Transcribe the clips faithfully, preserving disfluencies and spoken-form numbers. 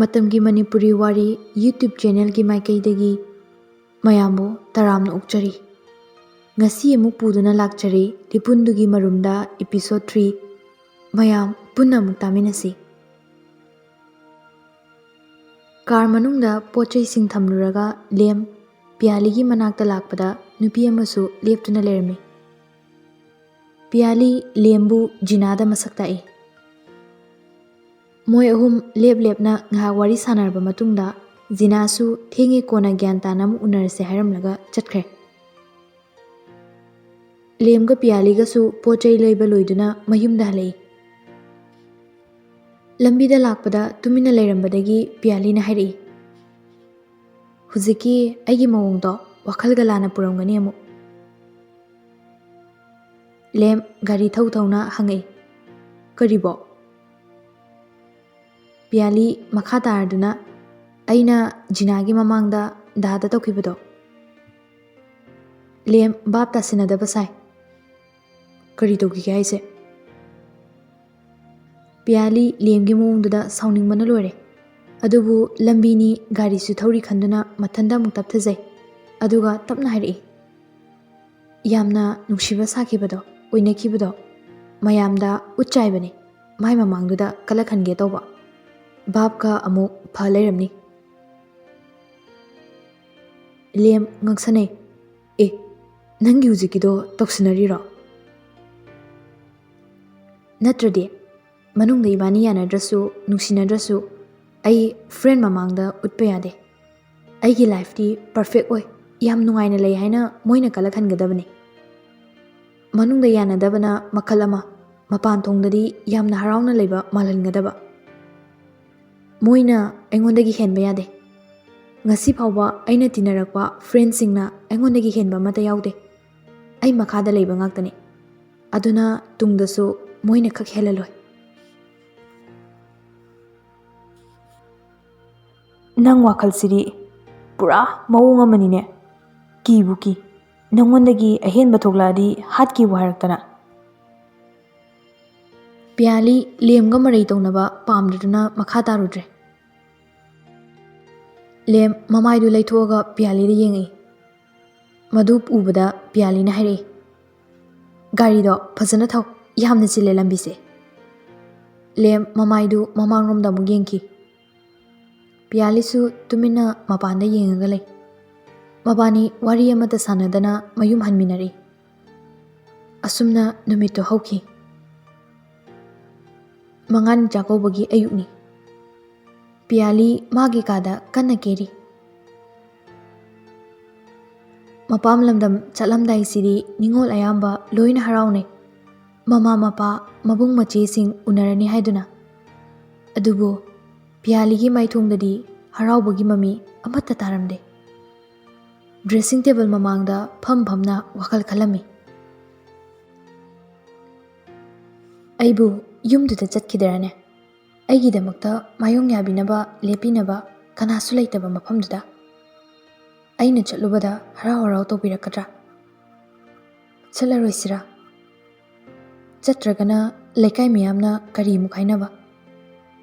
ꯃꯇꯝꯒꯤ ꯃꯅꯤꯄꯨꯔꯤ ꯋꯥꯔꯤ YouTube ꯆꯦꯅꯦꯜꯒꯤ ꯃꯥꯏꯀꯩꯗꯒꯤ ꯃꯌꯥꯝꯕꯨ ꯇꯔꯥꯝꯅ ꯑꯣꯛꯆꯔꯤ꯫ ꯉꯁꯤ ꯑꯃꯨꯛ ꯄꯨꯗꯨꯅ ꯂꯥꯛꯆꯔꯤ ꯂꯤꯄꯨꯟꯗꯨꯒꯤ ꯃꯔꯨꯝꯗ episode three꯫ ꯃꯌꯥꯝ ꯄꯨꯟꯅ ꯑꯃꯨꯛ ꯇꯥꯃꯤꯟꯅꯁꯤ꯫ ꯀꯥꯔ ꯃꯅꯨꯡꯗ ꯄꯣꯠ ꯆꯩꯁꯤꯡ ꯊꯝꯂꯨꯔꯒ ꯂꯦꯝ ꯄꯤꯌꯥꯂꯤꯒꯤ ꯃꯅꯥꯛꯇ ꯂꯥꯛꯄꯗ ꯅꯨꯄꯤ ꯑꯃꯁꯨ ꯂꯦꯞꯇꯨꯅ ꯂꯩꯔꯝꯃꯤ꯫ ꯄꯤꯌꯥꯂꯤ ꯂꯦꯝꯕꯨ ꯖꯤꯅꯥꯗ ꯃꯁꯛ ꯇꯥꯛꯏ꯫ ꯃꯣꯏ ꯑꯍꯨꯝ ꯂꯦꯞ ꯂꯦꯞꯅ ꯉꯥꯏꯍꯥꯛ ꯋꯥꯔꯤ ꯁꯥꯟꯅꯔꯕ ꯃꯇꯨꯡꯗ ꯖꯤꯅꯥꯁꯨ "ꯊꯦꯡꯉꯦ, ꯀꯣꯟꯅ ꯒ꯭ꯌꯥꯟ ꯇꯥꯅ ꯑꯃꯨꯛ ꯎꯅꯔꯁꯦ" ꯍꯥꯏꯔꯝꯂꯒ ꯆꯠꯈ꯭ꯔꯦ꯫ ꯂꯦꯝꯒ ꯄꯤꯌꯥꯂꯤꯒꯁꯨ ꯄꯣꯠ ꯆꯩ ꯂꯩꯕ ꯂꯣꯏꯗꯨꯅ ꯃꯌꯨꯝꯗ ꯍꯜꯂꯛꯏ꯫ ꯂꯝꯕꯤꯗ ꯂꯥꯛꯄꯗ ꯇꯨꯃꯤꯟꯅ ꯂꯩꯔꯝꯕꯗꯒꯤ ꯄꯤꯌꯥꯂꯤꯅ ꯍꯥꯏꯔꯛꯏ, "ꯍꯧꯖꯤꯛꯀꯤ ꯑꯩꯒꯤ ꯃꯑꯣꯡꯗꯣ ꯋꯥꯈꯜꯒ ꯂꯥꯟꯅ ꯄꯨꯔꯝꯒꯅꯤ ꯑꯃꯨꯛ?" ꯂꯦꯝ ꯒꯥꯔꯤ ꯊꯧ ꯊꯧꯅ ꯍꯪꯉꯛꯏ, "ꯀꯔꯤꯕꯣ?" ꯄꯤꯌꯥꯂꯤ ꯃꯈꯥ ꯇꯥꯔꯗꯨꯅ, "ꯑꯩꯅ ꯖꯤꯅꯥꯒꯤ ꯃꯃꯥꯡꯗ ꯗꯥꯗ ꯇꯧꯈꯤꯕꯗꯣ?" ꯂꯦꯝ ꯚꯥꯞ ꯇꯥꯁꯤꯟꯅꯗꯕ ꯁꯥꯏ꯫ "ꯀꯔꯤ ꯇꯧꯈꯤꯒꯦ ꯍꯥꯏꯁꯦ?" ꯄꯤꯌꯥꯂꯤ ꯂꯦꯝꯒꯤ ꯃꯑꯣꯡꯗꯨꯗ ꯁꯥꯎꯅꯤꯡꯕꯅ ꯂꯣꯏꯔꯦ꯫ ꯑꯗꯨꯕꯨ ꯂꯝꯕꯤꯅꯤ, ꯒꯥꯔꯤꯁꯨ ꯊꯧꯔꯤ ꯈꯟꯗꯨꯅ ꯃꯊꯟꯇ ꯑꯃꯨꯛ ꯇꯞꯊꯖꯩ꯫ ꯑꯗꯨꯒ ꯇꯞꯅ ꯍꯥꯏꯔꯛꯏ, "ꯌꯥꯝꯅ ꯅꯨꯡꯁꯤꯕ ꯁꯥꯈꯤꯕꯗꯣ, ꯑꯣꯏꯅꯈꯤꯕꯗꯣ ꯃꯌꯥꯝꯗ ꯎꯠ ꯆꯥꯏꯕꯅꯤ꯫ ꯃꯥꯏ ꯃꯃꯥꯡꯗꯨꯗ ꯀꯂꯛꯍꯟꯒꯦ ꯇꯧꯕ꯫ ꯚꯥꯞꯀ ꯑꯃꯨꯛ ꯐ ꯂꯩꯔꯝꯅꯤ꯫" ꯂꯦꯝ ꯉꯛꯁꯅꯩ꯫ "ꯑꯦ, ꯅꯪꯒꯤ ꯍꯧꯖꯤꯛꯀꯤꯗꯣ ꯇꯧꯁꯤꯟꯅꯔꯤꯔꯣ?" "ꯅꯠꯇ꯭ꯔꯗꯤ, ꯃꯅꯨꯡꯗ ꯏꯕꯥꯅꯤ ꯌꯥꯅꯗ꯭ꯔꯁꯨ, ꯅꯨꯡꯁꯤꯅꯗ꯭ꯔꯁꯨ, ꯑꯩ ꯐ꯭ꯔꯦꯟ ꯃꯃꯥꯡꯗ ꯎꯠꯄ ꯌꯥꯗꯦ꯫ ꯑꯩꯒꯤ ꯂꯥꯏꯐꯇꯤ ꯄꯔꯐꯦꯛ ꯑꯣꯏ, ꯌꯥꯝ ꯅꯨꯡꯉꯥꯏꯅ ꯂꯩ ꯍꯥꯏꯅ ꯃꯣꯏꯅ ꯀꯂꯛꯍꯟꯒꯗꯕꯅꯤ꯫ ꯃꯅꯨꯡꯗ ꯌꯥꯅꯗꯕꯅ ꯃꯈꯜ ꯑꯃ, ꯃꯄꯥꯟ ꯊꯣꯡꯗꯗꯤ ꯌꯥꯝꯅ ꯍꯔꯥꯎꯅ ꯂꯩꯕ ꯃꯥꯜꯍꯟꯒꯗꯕ꯫ ꯃꯣꯏꯅ ꯑꯩꯉꯣꯟꯗꯒꯤ ꯍꯦꯟꯕ ꯌꯥꯗꯦ꯫ ꯉꯁꯤ ꯐꯥꯎꯕ ꯑꯩꯅ ꯇꯤꯟꯅꯔꯛꯄ ꯐ꯭ꯔꯦꯟꯁꯤꯡꯅ ꯑꯩꯉꯣꯟꯗꯒꯤ ꯍꯦꯟꯕ ꯑꯃꯠꯇ ꯌꯥꯎꯗꯦ꯫ ꯑꯩ ꯃꯈꯥꯗ ꯂꯩꯕ ꯉꯥꯛꯇꯅꯤ꯫ ꯑꯗꯨꯅ ꯇꯨꯡꯗꯁꯨ ꯃꯣꯏꯅ ꯈꯛ ꯍꯦꯜꯂꯂꯣꯏ꯫" "ꯅꯪ ꯋꯥꯈꯜꯁꯤꯗꯤ ꯄꯨꯔꯥ ꯃꯑꯣꯡ ꯑꯃꯅꯤꯅꯦ꯫ ꯀꯤꯕꯨ ꯀꯤ꯫ ꯅꯪꯉꯣꯟꯗꯒꯤ ꯑꯍꯦꯟꯕ ꯊꯣꯛꯂꯛꯑꯗꯤ ꯍꯥꯠꯀꯦꯕꯨ ꯍꯥꯏꯔꯛꯇꯅ꯫" ꯄꯤꯌꯥꯂꯤ ꯂꯦꯝꯒ ꯃꯔꯩ ꯇꯧꯅꯕ ꯄꯥꯝꯗꯗꯨꯅ ꯃꯈꯥ ꯇꯥꯔꯨꯗ꯭ꯔꯦ꯫ ꯂꯦꯝ ꯃꯃꯥꯏꯗꯨ ꯂꯩꯊꯣꯛꯑꯒ ꯄꯤꯌꯥꯂꯤꯗ ꯌꯦꯡꯉꯛꯏ꯫ ꯃꯗꯨ ꯎꯕꯗ ꯄꯤꯌꯥꯂꯤꯅ ꯍꯥꯏꯔꯛꯏ, "ꯒꯥꯔꯤꯗꯣ ꯐꯖꯅ ꯊꯧ, ꯌꯥꯝꯅ ꯆꯤꯜꯂꯦ ꯂꯝꯕꯤꯁꯦ꯫" ꯂꯦꯝ ꯃꯃꯥꯏꯗꯨ ꯃꯃꯥꯡꯂꯣꯝꯗ ꯑꯃꯨꯛ ꯌꯦꯡꯈꯤ꯫ ꯄꯤꯌꯥꯂꯤꯁꯨ ꯇꯨꯃꯤꯟꯅ ꯃꯄꯥꯟꯗ ꯌꯦꯡꯉꯒ ꯂꯩ꯫ ꯃꯕꯥꯅꯤ ꯋꯥꯔꯤ ꯑꯃꯠꯇ ꯁꯥꯟꯅꯗꯅ ꯃꯌꯨꯝ ꯍꯟꯃꯤꯟꯅꯔꯛꯏ꯫ ꯑꯁꯨꯝꯅ ꯅꯨꯃꯤꯠꯇꯨ ꯍꯧꯈꯤ꯫ ꯃꯉꯥꯅꯤ ꯆꯥꯛꯀꯧꯕꯒꯤ ꯑꯌꯨꯛꯅꯤ꯫ ꯄꯤꯌꯥꯂꯤ ꯃꯥꯒꯤ ꯀꯥꯗ ꯀꯟꯅ ꯀꯦꯔꯤ꯫ ꯃꯄꯥꯝ ꯂꯝꯗꯝ ꯆꯠꯂꯝꯗꯥꯏꯁꯤꯗꯤ ꯅꯤꯉꯣꯜ ꯑꯌꯥꯝꯕ ꯂꯣꯏꯅ ꯍꯔꯥꯎꯅꯩ꯫ ꯃꯃꯥ ꯃꯄꯥ, ꯃꯕꯨꯡ ꯃꯆꯦꯁꯤꯡ ꯎꯅꯔꯅꯤ ꯍꯥꯏꯗꯨꯅ꯫ ꯑꯗꯨꯕꯨ ꯄꯤꯌꯥꯂꯤꯒꯤ ꯃꯥꯏꯊꯣꯡꯗꯗꯤ ꯍꯔꯥꯎꯕꯒꯤ ꯃꯃꯤ ꯑꯃꯠꯇ ꯇꯥꯔꯝꯗꯦ꯫ ꯗ꯭ꯔꯦꯁꯤꯡ ꯇꯦꯕꯜ ꯃꯃꯥꯡꯗ ꯐꯝ ꯐꯝꯅ ꯋꯥꯈꯜ ꯈꯜꯂꯝꯃꯤ꯫ "ꯑꯩꯕꯨ ꯌꯨꯝꯗꯨꯗ ꯆꯠꯈꯤꯗꯔꯅꯦ? ꯑꯩꯒꯤꯗꯃꯛꯇ ꯃꯥꯌꯣꯡ ꯌꯥꯕꯤꯅꯕ, ꯂꯦꯞꯄꯤꯅꯕ ꯀꯅꯥꯁꯨ ꯂꯩꯇꯕ ꯃꯐꯝꯗꯨꯗ ꯑꯩꯅ ꯆꯠꯂꯨꯕꯗ ꯍꯔꯥꯎ ꯍꯔꯥꯎ ꯇꯧꯕꯤꯔꯛꯀꯗ꯭ꯔꯥ? ꯆꯠꯂꯔꯣꯏꯁꯤꯔꯥ? ꯆꯠꯇ꯭ꯔꯒꯅ ꯂꯩꯀꯥꯏ ꯃꯤꯌꯥꯝꯅ ꯀꯔꯤ ꯑꯃꯨꯛ ꯍꯥꯏꯅꯕ?"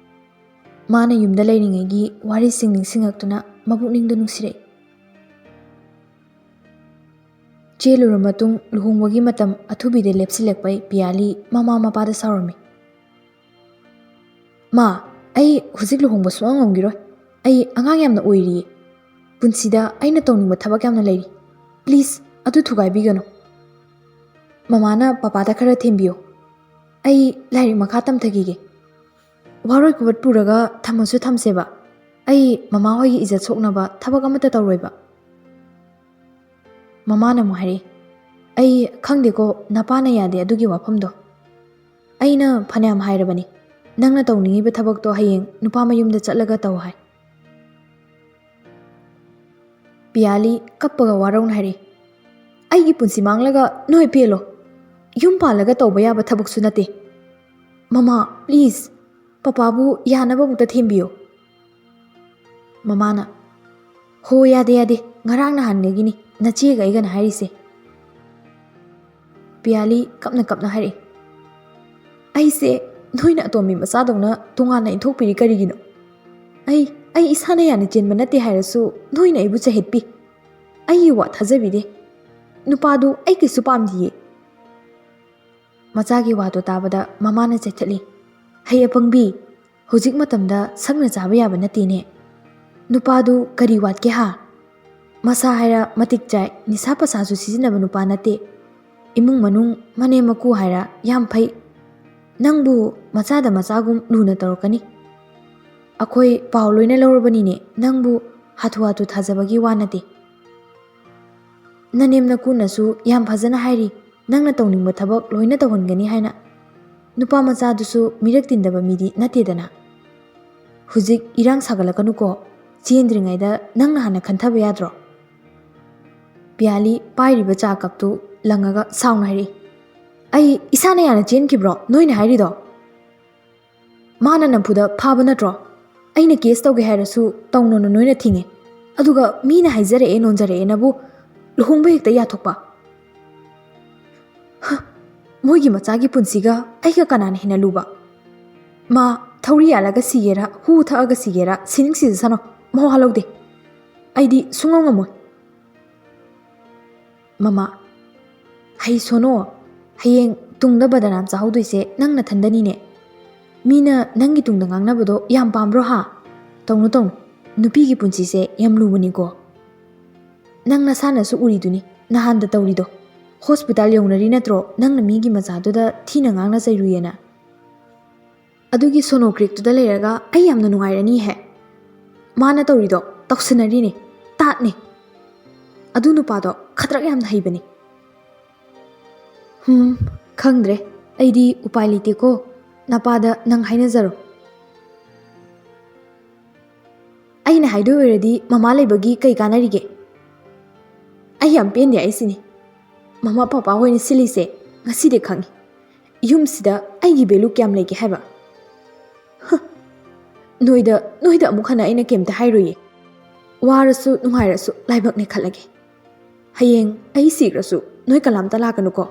ꯃꯥꯅ ꯌꯨꯝꯗ ꯂꯩꯔꯤꯉꯩꯒꯤ ꯋꯥꯔꯤꯁꯤꯡ ꯅꯤꯡꯁꯤꯡꯉꯛꯇꯨꯅ ꯃꯕꯨꯛꯅꯤꯡꯗ ꯅꯨꯡꯁꯤꯔꯛꯏ꯫ ꯆꯦꯜꯂꯨꯔ ꯃꯇꯨꯡ ꯂꯨꯍꯣꯡꯕꯒꯤ ꯃꯇꯝ ꯑꯊꯨꯕꯤꯗ ꯂꯦꯞꯁꯤꯜꯂꯛꯄꯩ ꯄꯤꯌꯥꯂꯤ ꯃꯃꯥ ꯃꯄꯥꯗ ꯁꯥꯎꯔꯝꯃꯤ꯫ "ꯃꯥ, ꯑꯩ ꯍꯧꯖꯤꯛ ꯂꯨꯍꯣꯡꯕ ꯁꯨꯡꯉꯝ ꯉꯝꯈꯤꯔꯣꯏ꯫ ꯑꯩ ꯑꯉꯥꯡ ꯌꯥꯝꯅ ꯑꯣꯏꯔꯤꯌꯦ꯫ ꯄꯨꯟꯁꯤꯗ ꯑꯩꯅ ꯇꯧꯅꯤꯡꯕ ꯊꯕꯛ ꯌꯥꯝꯅ ꯂꯩꯔꯤ꯫ ꯄ꯭ꯂꯤꯖ, ꯑꯗꯨ ꯊꯨꯒꯥꯏꯕꯤꯒꯅꯨ꯫ ꯃꯃꯥꯅ ꯄꯄꯥꯗ ꯈꯔ ꯊꯦꯝꯕꯤꯌꯣ꯫ ꯑꯩ ꯂꯥꯏꯔꯤꯛ ꯃꯈꯥ ꯇꯝꯊꯈꯤꯒꯦ꯫ ꯋꯥꯔꯣꯏ ꯄꯣꯠ ꯄꯨꯔꯒ ꯊꯝꯃꯁꯨ ꯊꯝꯁꯦꯕ꯫ ꯑꯩ ꯃꯃꯥ ꯍꯣꯏꯒꯤ ꯏꯖꯠ ꯁꯣꯛꯅꯕ ꯊꯕꯛ ꯑꯃꯠꯇ ꯇꯧꯔꯣꯏꯕ꯫" ꯃꯃꯥꯅ ꯑꯃꯨꯛ ꯍꯥꯏꯔꯛꯏ, "ꯑꯩ ꯈꯪꯗꯦꯀꯣ, ꯅꯄꯥꯅ ꯌꯥꯗꯦ ꯑꯗꯨꯒꯤ ꯋꯥꯐꯝꯗꯣ꯫ ꯑꯩꯅ ꯐꯅꯌꯥꯝ ꯍꯥꯏꯔꯕꯅꯤ, ꯅꯪꯅ ꯇꯧꯅꯤꯡꯉꯤꯕ ꯊꯕꯛꯇꯣ ꯍꯌꯦꯡ ꯅꯨꯄꯥ ꯃꯌꯨꯝꯗ ꯆꯠꯂꯒ ꯇꯧ ꯍꯥꯏ꯫" ꯄꯤꯌꯥꯂꯤ ꯀꯞꯄꯒ ꯋꯥꯔꯧꯅ ꯍꯥꯏꯔꯛꯏ, "ꯑꯩꯒꯤ ꯄꯨꯟꯁꯤ ꯃꯥꯡꯂꯒ ꯅꯣꯏ ꯄꯦꯜꯂꯣ꯫ ꯌꯨꯝ ꯄꯥꯜꯂꯒ ꯇꯧꯕ ꯌꯥꯕ ꯊꯕꯛꯁꯨ ꯅꯠꯇꯦ꯫ ꯃꯃꯥ, ꯄ꯭ꯂꯤꯖ, ꯄꯄꯥꯕꯨ ꯌꯥꯅꯕ ꯑꯃꯨꯛꯇ ꯊꯦꯝꯕꯤꯌꯣ꯫" ꯃꯃꯥꯅ, "ꯍꯣ, ꯌꯥꯗꯦ, ꯌꯥꯗꯦ, ꯉꯔꯥꯡ ꯅꯍꯥꯟꯗꯒꯤꯅꯤ ꯅꯆꯦꯒ ꯑꯩꯒꯅ ꯍꯥꯏꯔꯤꯁꯦ꯫" ꯄꯤꯌꯥꯂꯤ ꯀꯞꯅ ꯀꯞꯅ ꯍꯥꯏꯔꯛꯏ, "ꯑꯩꯁꯦ ꯅꯣꯏꯅ ꯑꯇꯣꯝꯕꯤ ꯃꯆꯥꯗꯧꯅ ꯇꯣꯉꯥꯟꯅ ꯏꯟꯊꯣꯛꯄꯤꯔꯤ ꯀꯔꯤꯒꯤꯅꯣ? ꯑꯩ ꯑꯩ ꯏꯁꯥꯅ ꯌꯥꯅ ꯆꯦꯟꯕ ꯅꯠꯇꯦ ꯍꯥꯏꯔꯁꯨ ꯅꯣꯏꯅ ꯑꯩꯕꯨ ꯆꯍꯦꯠꯄꯤ꯫ ꯑꯩꯒꯤ ꯋꯥ ꯊꯥꯖꯕꯤꯗꯦ꯫ ꯅꯨꯄꯥꯗꯨ ꯑꯩ ꯀꯩꯁꯨ ꯄꯥꯝꯗꯤꯌꯦ꯫ ꯃꯆꯥꯒꯤ ꯋꯥꯗꯣ ꯇꯥꯕꯗ ꯃꯃꯥꯅ ꯆꯦꯠꯊꯠꯂꯤ꯫ "ꯍꯩ ꯑꯄꯪꯕꯤ, ꯍꯧꯖꯤꯛ ꯃꯇꯝꯗ ꯁꯛꯅ ꯆꯥꯕ ꯌꯥꯕ ꯅꯠꯇꯦꯅꯦ꯫ ꯅꯨꯄꯥꯗꯨ ꯀꯔꯤ ꯋꯥꯠꯀꯦ ꯍꯥ? ꯃꯁꯥ ꯍꯥꯏꯔ ꯃꯇꯤꯛ ꯆꯥꯏ, ꯅꯤꯁꯥ ꯄꯁꯥꯁꯨ ꯁꯤꯖꯤꯟꯅꯕ ꯅꯨꯄꯥ ꯅꯠꯇꯦ꯫ ꯏꯃꯨꯡ ꯃꯅꯨꯡ ꯃꯅꯦꯝ ꯃꯀꯨ ꯍꯥꯏꯔ ꯌꯥꯝ ꯐꯩ꯫ ꯅꯪꯕꯨ ꯃꯆꯥꯗ ꯃꯆꯥꯒꯨꯝ ꯂꯨꯅ ꯇꯧꯔꯛꯀꯅꯤ꯫ ꯑꯩꯈꯣꯏ ꯄꯥꯎ ꯂꯣꯏꯅ ꯂꯧꯔꯕꯅꯤꯅꯦ, ꯅꯪꯕꯨ ꯍꯥꯊꯨ ꯍꯥꯊꯨ ꯊꯥꯖꯕꯒꯤ ꯋꯥ ꯅꯠꯇꯦ꯫ ꯅꯅꯦꯝ ꯅꯀꯨꯅꯁꯨ ꯌꯥꯝ ꯐꯖꯅ ꯍꯥꯏꯔꯤ, ꯅꯪꯅ ꯇꯧꯅꯤꯡꯕ ꯊꯕꯛ ꯂꯣꯏꯅ ꯇꯧꯍꯟꯒꯅꯤ ꯍꯥꯏꯅ꯫ ꯅꯨꯄꯥ ꯃꯆꯥꯗꯨꯁꯨ ꯃꯤꯔꯛ ꯇꯤꯟꯗꯕ ꯃꯤꯗꯤ ꯅꯠꯇꯦꯗꯅ꯫ ꯍꯧꯖꯤꯛ ꯏꯔꯥꯡ ꯁꯥꯒꯠꯂꯛꯀꯅꯨꯀꯣ, ꯆꯦꯟꯗ꯭ꯔꯤꯉꯩꯗ ꯅꯪꯅ ꯍꯥꯟꯅ ꯈꯟꯊꯕ ꯌꯥꯗ꯭ꯔꯣ?" ꯄꯤꯌꯥꯂꯤ ꯄꯥꯏꯔꯤꯕ ꯆꯥ ꯀꯞꯇꯨ ꯂꯪꯉꯒ ꯁꯥꯎꯅ ꯍꯥꯏꯔꯛꯏ꯫ "ꯑꯩ ꯏꯁꯥꯅ ꯌꯥꯅ ꯆꯦꯟꯈꯤꯕ꯭ꯔꯣ ꯅꯣꯏꯅ ꯍꯥꯏꯔꯤꯗꯣ? ꯃꯥꯅ ꯅꯝꯐꯨꯗ ꯐꯥꯕ ꯅꯠꯇ꯭ꯔꯣ? ꯑꯩꯅ ꯀꯦꯁ ꯇꯧꯒꯦ ꯍꯥꯏꯔꯁꯨ ꯇꯧꯅꯣꯅ ꯅꯣꯏꯅ ꯊꯤꯡꯉꯦ꯫ ꯑꯗꯨꯒ ꯃꯤꯅ ꯍꯥꯏꯖꯔꯛꯑꯦ ꯅꯣꯟꯖꯔꯛꯑꯦꯅꯕꯨ ꯂꯨꯍꯣꯡꯕ ꯍꯦꯛꯇ ꯌꯥꯊꯣꯛꯄ꯫ ꯍ, ꯃꯣꯏꯒꯤ ꯃꯆꯥꯒꯤ ꯄꯨꯟꯁꯤꯒ ꯑꯩꯒ ꯀꯅꯥꯅ ꯍꯦꯟꯅ ꯂꯨꯕ? ꯃꯥ ꯊꯧꯔꯤ ꯌꯥꯜꯂꯒ ꯁꯤꯒꯦꯔꯥ, ꯍꯨ ꯊꯛꯑꯒ ꯁꯤꯒꯦꯔꯥ, ꯁꯤꯅꯤꯡ ꯁꯤꯖꯁꯅꯣ, ꯃꯋꯥ ꯂꯧꯗꯦ꯫ ꯑꯩꯗꯤ ꯁꯨꯡꯉꯝ ꯉꯝꯃꯣꯏ꯫ ꯃꯃꯥ, ꯍꯩ ꯁꯣꯅꯣ, ꯍꯌꯦꯡ ꯇꯨꯡꯗ ꯕꯗꯅꯥꯝ ꯆꯥꯍꯧꯗꯣꯏꯁꯦ ꯅꯪ ꯅꯊꯟꯗꯅꯤꯅꯦ꯫ ꯃꯤꯅ ꯅꯪꯒꯤ ꯇꯨꯡꯗ ꯉꯥꯡꯅꯕꯗꯣ ꯌꯥꯝ ꯄꯥꯝꯕ꯭ꯔꯣ ꯍꯥ? ꯇꯧꯅꯨ, ꯇꯧꯅꯨ꯫ ꯅꯨꯄꯤꯒꯤ ꯄꯨꯟꯁꯤꯁꯦ ꯌꯥꯝ ꯂꯨꯕꯅꯤꯀꯣ꯫ ꯅꯪ ꯅꯁꯥꯅꯁꯨ ꯎꯔꯤꯗꯨꯅꯤ ꯅꯍꯥꯟꯗ ꯇꯧꯔꯤꯗꯣ꯫ ꯍꯣꯁꯄꯤꯇꯥꯜ ꯌꯧꯅꯔꯤ ꯅꯠꯇ꯭ꯔꯣ ꯅꯪꯅ ꯃꯤꯒꯤ ꯃꯆꯥꯗꯨꯗ ꯊꯤꯅ ꯉꯥꯡꯅ ꯆꯩꯔꯨꯏꯌꯦꯅ? ꯑꯗꯨꯒꯤ ꯁꯣꯅꯣ ꯀ꯭ꯔꯤꯛꯇꯨꯗ ꯂꯩꯔꯒ ꯑꯩ ꯌꯥꯝꯅ ꯅꯨꯡꯉꯥꯏꯔꯅꯤꯍꯦ꯫ ꯃꯥꯅ ꯇꯧꯔꯤꯗꯣ ꯇꯧꯁꯤꯟꯅꯔꯤꯅꯦ, ꯇꯥꯠꯅꯦ꯫ ꯑꯗꯨ ꯅꯨꯄꯥꯗꯣ ꯈꯗ꯭ꯔꯛ ꯌꯥꯝꯅ ꯍꯩꯕꯅꯦ꯫ ꯍꯨꯝ, ꯈꯪꯗ꯭ꯔꯦ꯫ ꯑꯩꯗꯤ ꯎꯄꯥꯏ ꯂꯩꯇꯦꯀꯣ꯫ ꯅꯄꯥꯗ ꯅꯪ ꯍꯥꯏꯅꯖꯔꯣ꯫ ꯑꯩꯅ ꯍꯥꯏꯗꯣꯏ ꯑꯣꯏꯔꯗꯤ ꯃꯃꯥ ꯂꯩꯕꯒꯤ ꯀꯩ ꯀꯥꯟꯅꯔꯤꯒꯦ? ꯑꯩ ꯌꯥꯝ ꯄꯦꯟꯗꯦ ꯑꯩꯁꯤꯅꯤ꯫ ꯃꯃꯥ ꯄꯄꯥ ꯍꯣꯏꯅ ꯁꯤꯜꯂꯤꯁꯦ ꯉꯁꯤꯗꯤ ꯈꯪꯉꯤ꯫ ꯌꯨꯝꯁꯤꯗ ꯑꯩꯒꯤ ꯚꯦꯂꯨ ꯀꯌꯥꯝ ꯂꯩꯒꯦ ꯍꯥꯏꯕ? ꯍ! ꯅꯣꯏꯗ, ꯅꯣꯏꯗ ꯑꯃꯨꯛ ꯍꯟꯅ ꯑꯩꯅ ꯀꯩꯝꯇ ꯍꯥꯏꯔꯣꯏꯌꯦ꯫ ꯋꯥꯔꯁꯨ ꯅꯨꯡꯉꯥꯏꯔꯁꯨ ꯂꯥꯏꯕꯛꯅꯦ ꯈꯜꯂꯒꯦ꯫ ꯍꯌꯦꯡ ꯑꯩ ꯁꯤꯈ꯭ꯔꯁꯨ ꯅꯣꯏ ꯀꯅꯥꯝꯇ ꯂꯥꯛꯀꯅꯨꯀꯣ꯫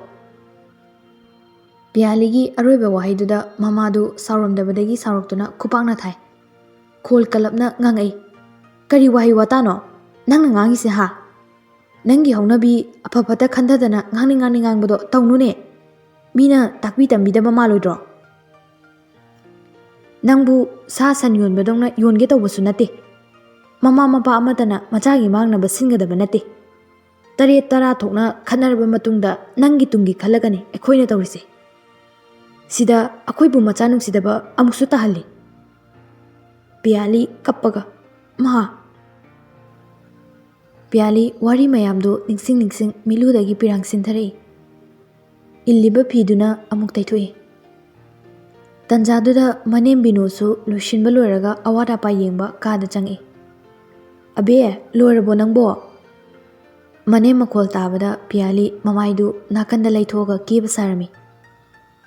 ꯄꯤꯌꯥꯂꯤꯒꯤ ꯑꯔꯣꯏꯕ ꯋꯥꯍꯩꯗꯨꯗ ꯃꯃꯥꯗꯨ ꯁꯥꯎꯔꯝꯗꯕꯗꯒꯤ ꯁꯥꯎꯔꯛꯇꯨꯅ ꯈꯨꯄꯥꯛꯅ ꯊꯥꯏ꯫ ꯈꯣꯜ ꯀꯂꯞꯅ ꯉꯥꯡꯉꯛꯏ꯫ "ꯀꯔꯤ ꯋꯥꯍꯩ ꯋꯥꯇꯥꯅꯣ ꯅꯪꯅ ꯉꯥꯡꯉꯤꯁꯦ, ꯍꯥ? ꯅꯪꯒꯤ ꯍꯧꯅꯕꯤ ꯑꯐ ꯐꯠꯇ ꯈꯟꯊꯗꯅ ꯉꯥꯡꯅꯤꯡ ꯉꯥꯡꯅꯤꯡ ꯉꯥꯡꯕꯗꯣ ꯇꯧꯅꯨꯅꯦ꯫ ꯃꯤꯅ ꯇꯥꯛꯄꯤ ꯇꯝꯕꯤꯗꯕ ꯃꯥꯜꯂꯣꯏꯗ꯭ꯔꯣ? ꯅꯪꯕꯨ ꯁꯥ ꯁꯟ ꯌꯣꯟꯕꯗꯧꯅ ꯌꯣꯟꯒꯦ ꯇꯧꯕꯁꯨ ꯅꯠꯇꯦ꯫ ꯃꯃꯥ ꯃꯄꯥ ꯑꯃꯠꯇꯅ ꯃꯆꯥꯒꯤ ꯃꯥꯡꯅꯕ ꯁꯤꯟꯒꯗꯕ ꯅꯠꯇꯦ꯫ ꯇꯔꯦꯠ ꯇꯔꯥ ꯊꯣꯛꯅ ꯈꯠꯅꯔꯕ ꯃꯇꯨꯡꯗ ꯅꯪꯒꯤ ꯇꯨꯡꯒꯤ ꯈꯜꯂꯒꯅꯤ ꯑꯩꯈꯣꯏꯅ ꯇꯧꯔꯤꯁꯦ꯫ ꯁꯤꯗ ꯑꯩꯈꯣꯏꯕꯨ ꯃꯆꯥ ꯅꯨꯡꯁꯤꯗꯕ ꯑꯃꯨꯛꯁꯨ ꯇꯥꯍꯜꯂꯤ꯫" ꯄꯤꯌꯥꯂꯤ ꯀꯞꯄꯒ, "ꯃꯥ!" ꯄꯤꯌꯥꯂꯤ ꯋꯥꯔꯤ ꯃꯌꯥꯝꯗꯨ ꯅꯤꯡꯁꯤꯡ ꯅꯤꯡꯁꯤꯡ ꯃꯤꯠꯂꯨꯗꯒꯤ ꯄꯤꯔꯥꯡ ꯁꯤꯟꯊꯔꯛꯏ꯫ ꯏꯜꯂꯤꯕ ꯐꯤꯗꯨꯅ ꯑꯃꯨꯛ ꯇꯩꯊꯣꯛꯏ꯫ ꯇꯟꯖꯥꯗꯨꯗ ꯃꯅꯦꯝ ꯕꯤꯅꯨꯁꯨ ꯂꯣꯏꯁꯤꯟꯕ ꯂꯣꯏꯔꯒ ꯑꯋꯥꯠ ꯑꯄꯥ ꯌꯦꯡꯕ ꯀꯥꯗ ꯆꯪꯉꯛꯏ꯫ "ꯑꯕꯦ, ꯂꯣꯏꯔꯕꯣ ꯅꯪꯕꯣ?" ꯃꯅꯦꯝ ꯃꯈꯣꯜ ꯇꯥꯕꯗ ꯄꯤꯌꯥꯂꯤ ꯃꯃꯥꯏꯗꯨ ꯅꯥꯀꯟꯗ ꯂꯩꯊꯣꯛꯑꯒ ꯀꯦꯕ ꯁꯥꯔꯝꯃꯤ꯫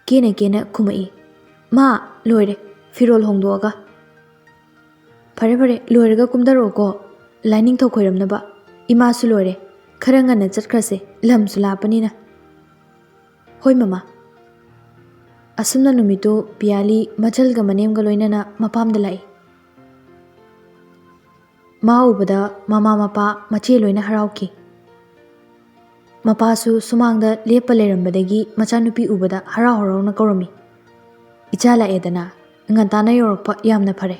ꯀꯦꯅ ꯀꯦꯅ ꯈꯨꯝꯃꯛꯏ, "ꯃꯥ, ꯂꯣꯏꯔꯦ, ꯐꯤꯔꯣꯜ ꯍꯣꯡꯗꯣꯛꯑꯒ꯫" "ꯐꯔꯦ ꯐꯔꯦ, ꯂꯣꯏꯔꯒ ꯀꯨꯝꯊꯔꯛꯑꯣꯀꯣ, ꯂꯥꯏꯅꯤꯡꯊꯧ ꯈꯣꯏꯔꯝꯅꯕ꯫ ꯏꯃꯥꯁꯨ ꯂꯣꯏꯔꯦ, ꯈꯔ ꯉꯟꯅ ꯆꯠꯈ꯭ꯔꯁꯦ, ꯂꯝꯁꯨ ꯂꯥꯞꯄꯅꯤꯅ꯫" "ꯍꯣꯏ ꯃꯃꯥ꯫" ꯑꯁꯨꯝꯅ ꯅꯨꯃꯤꯠꯇꯨ ꯄꯤꯌꯥꯂꯤ ꯃꯆꯜꯒ ꯃꯅꯦꯝꯒ ꯂꯣꯏꯅꯅ ꯃꯄꯥꯝꯗ ꯂꯥꯛꯏ꯫ ꯃꯥ ꯎꯕꯗ ꯃꯃꯥ ꯃꯄꯥ ꯃꯆꯦ ꯂꯣꯏꯅ ꯍꯔꯥꯎꯈꯤ꯫ ꯃꯄꯥꯁꯨ ꯁꯨꯃꯥꯡꯗ ꯂꯦꯞꯄ ꯂꯩꯔꯝꯕꯗꯒꯤ ꯃꯆꯥꯅꯨꯄꯤ ꯎꯕꯗ ꯍꯔꯥꯎ ꯍꯔꯥꯎꯅ ꯀꯧꯔꯝꯃꯤ, "ꯏꯆꯥ ꯂꯥꯛꯑꯦꯗꯅ, ꯉꯟꯇꯥꯅ ꯌꯧꯔꯛꯄ ꯌꯥꯝꯅ ꯐꯔꯦ꯫"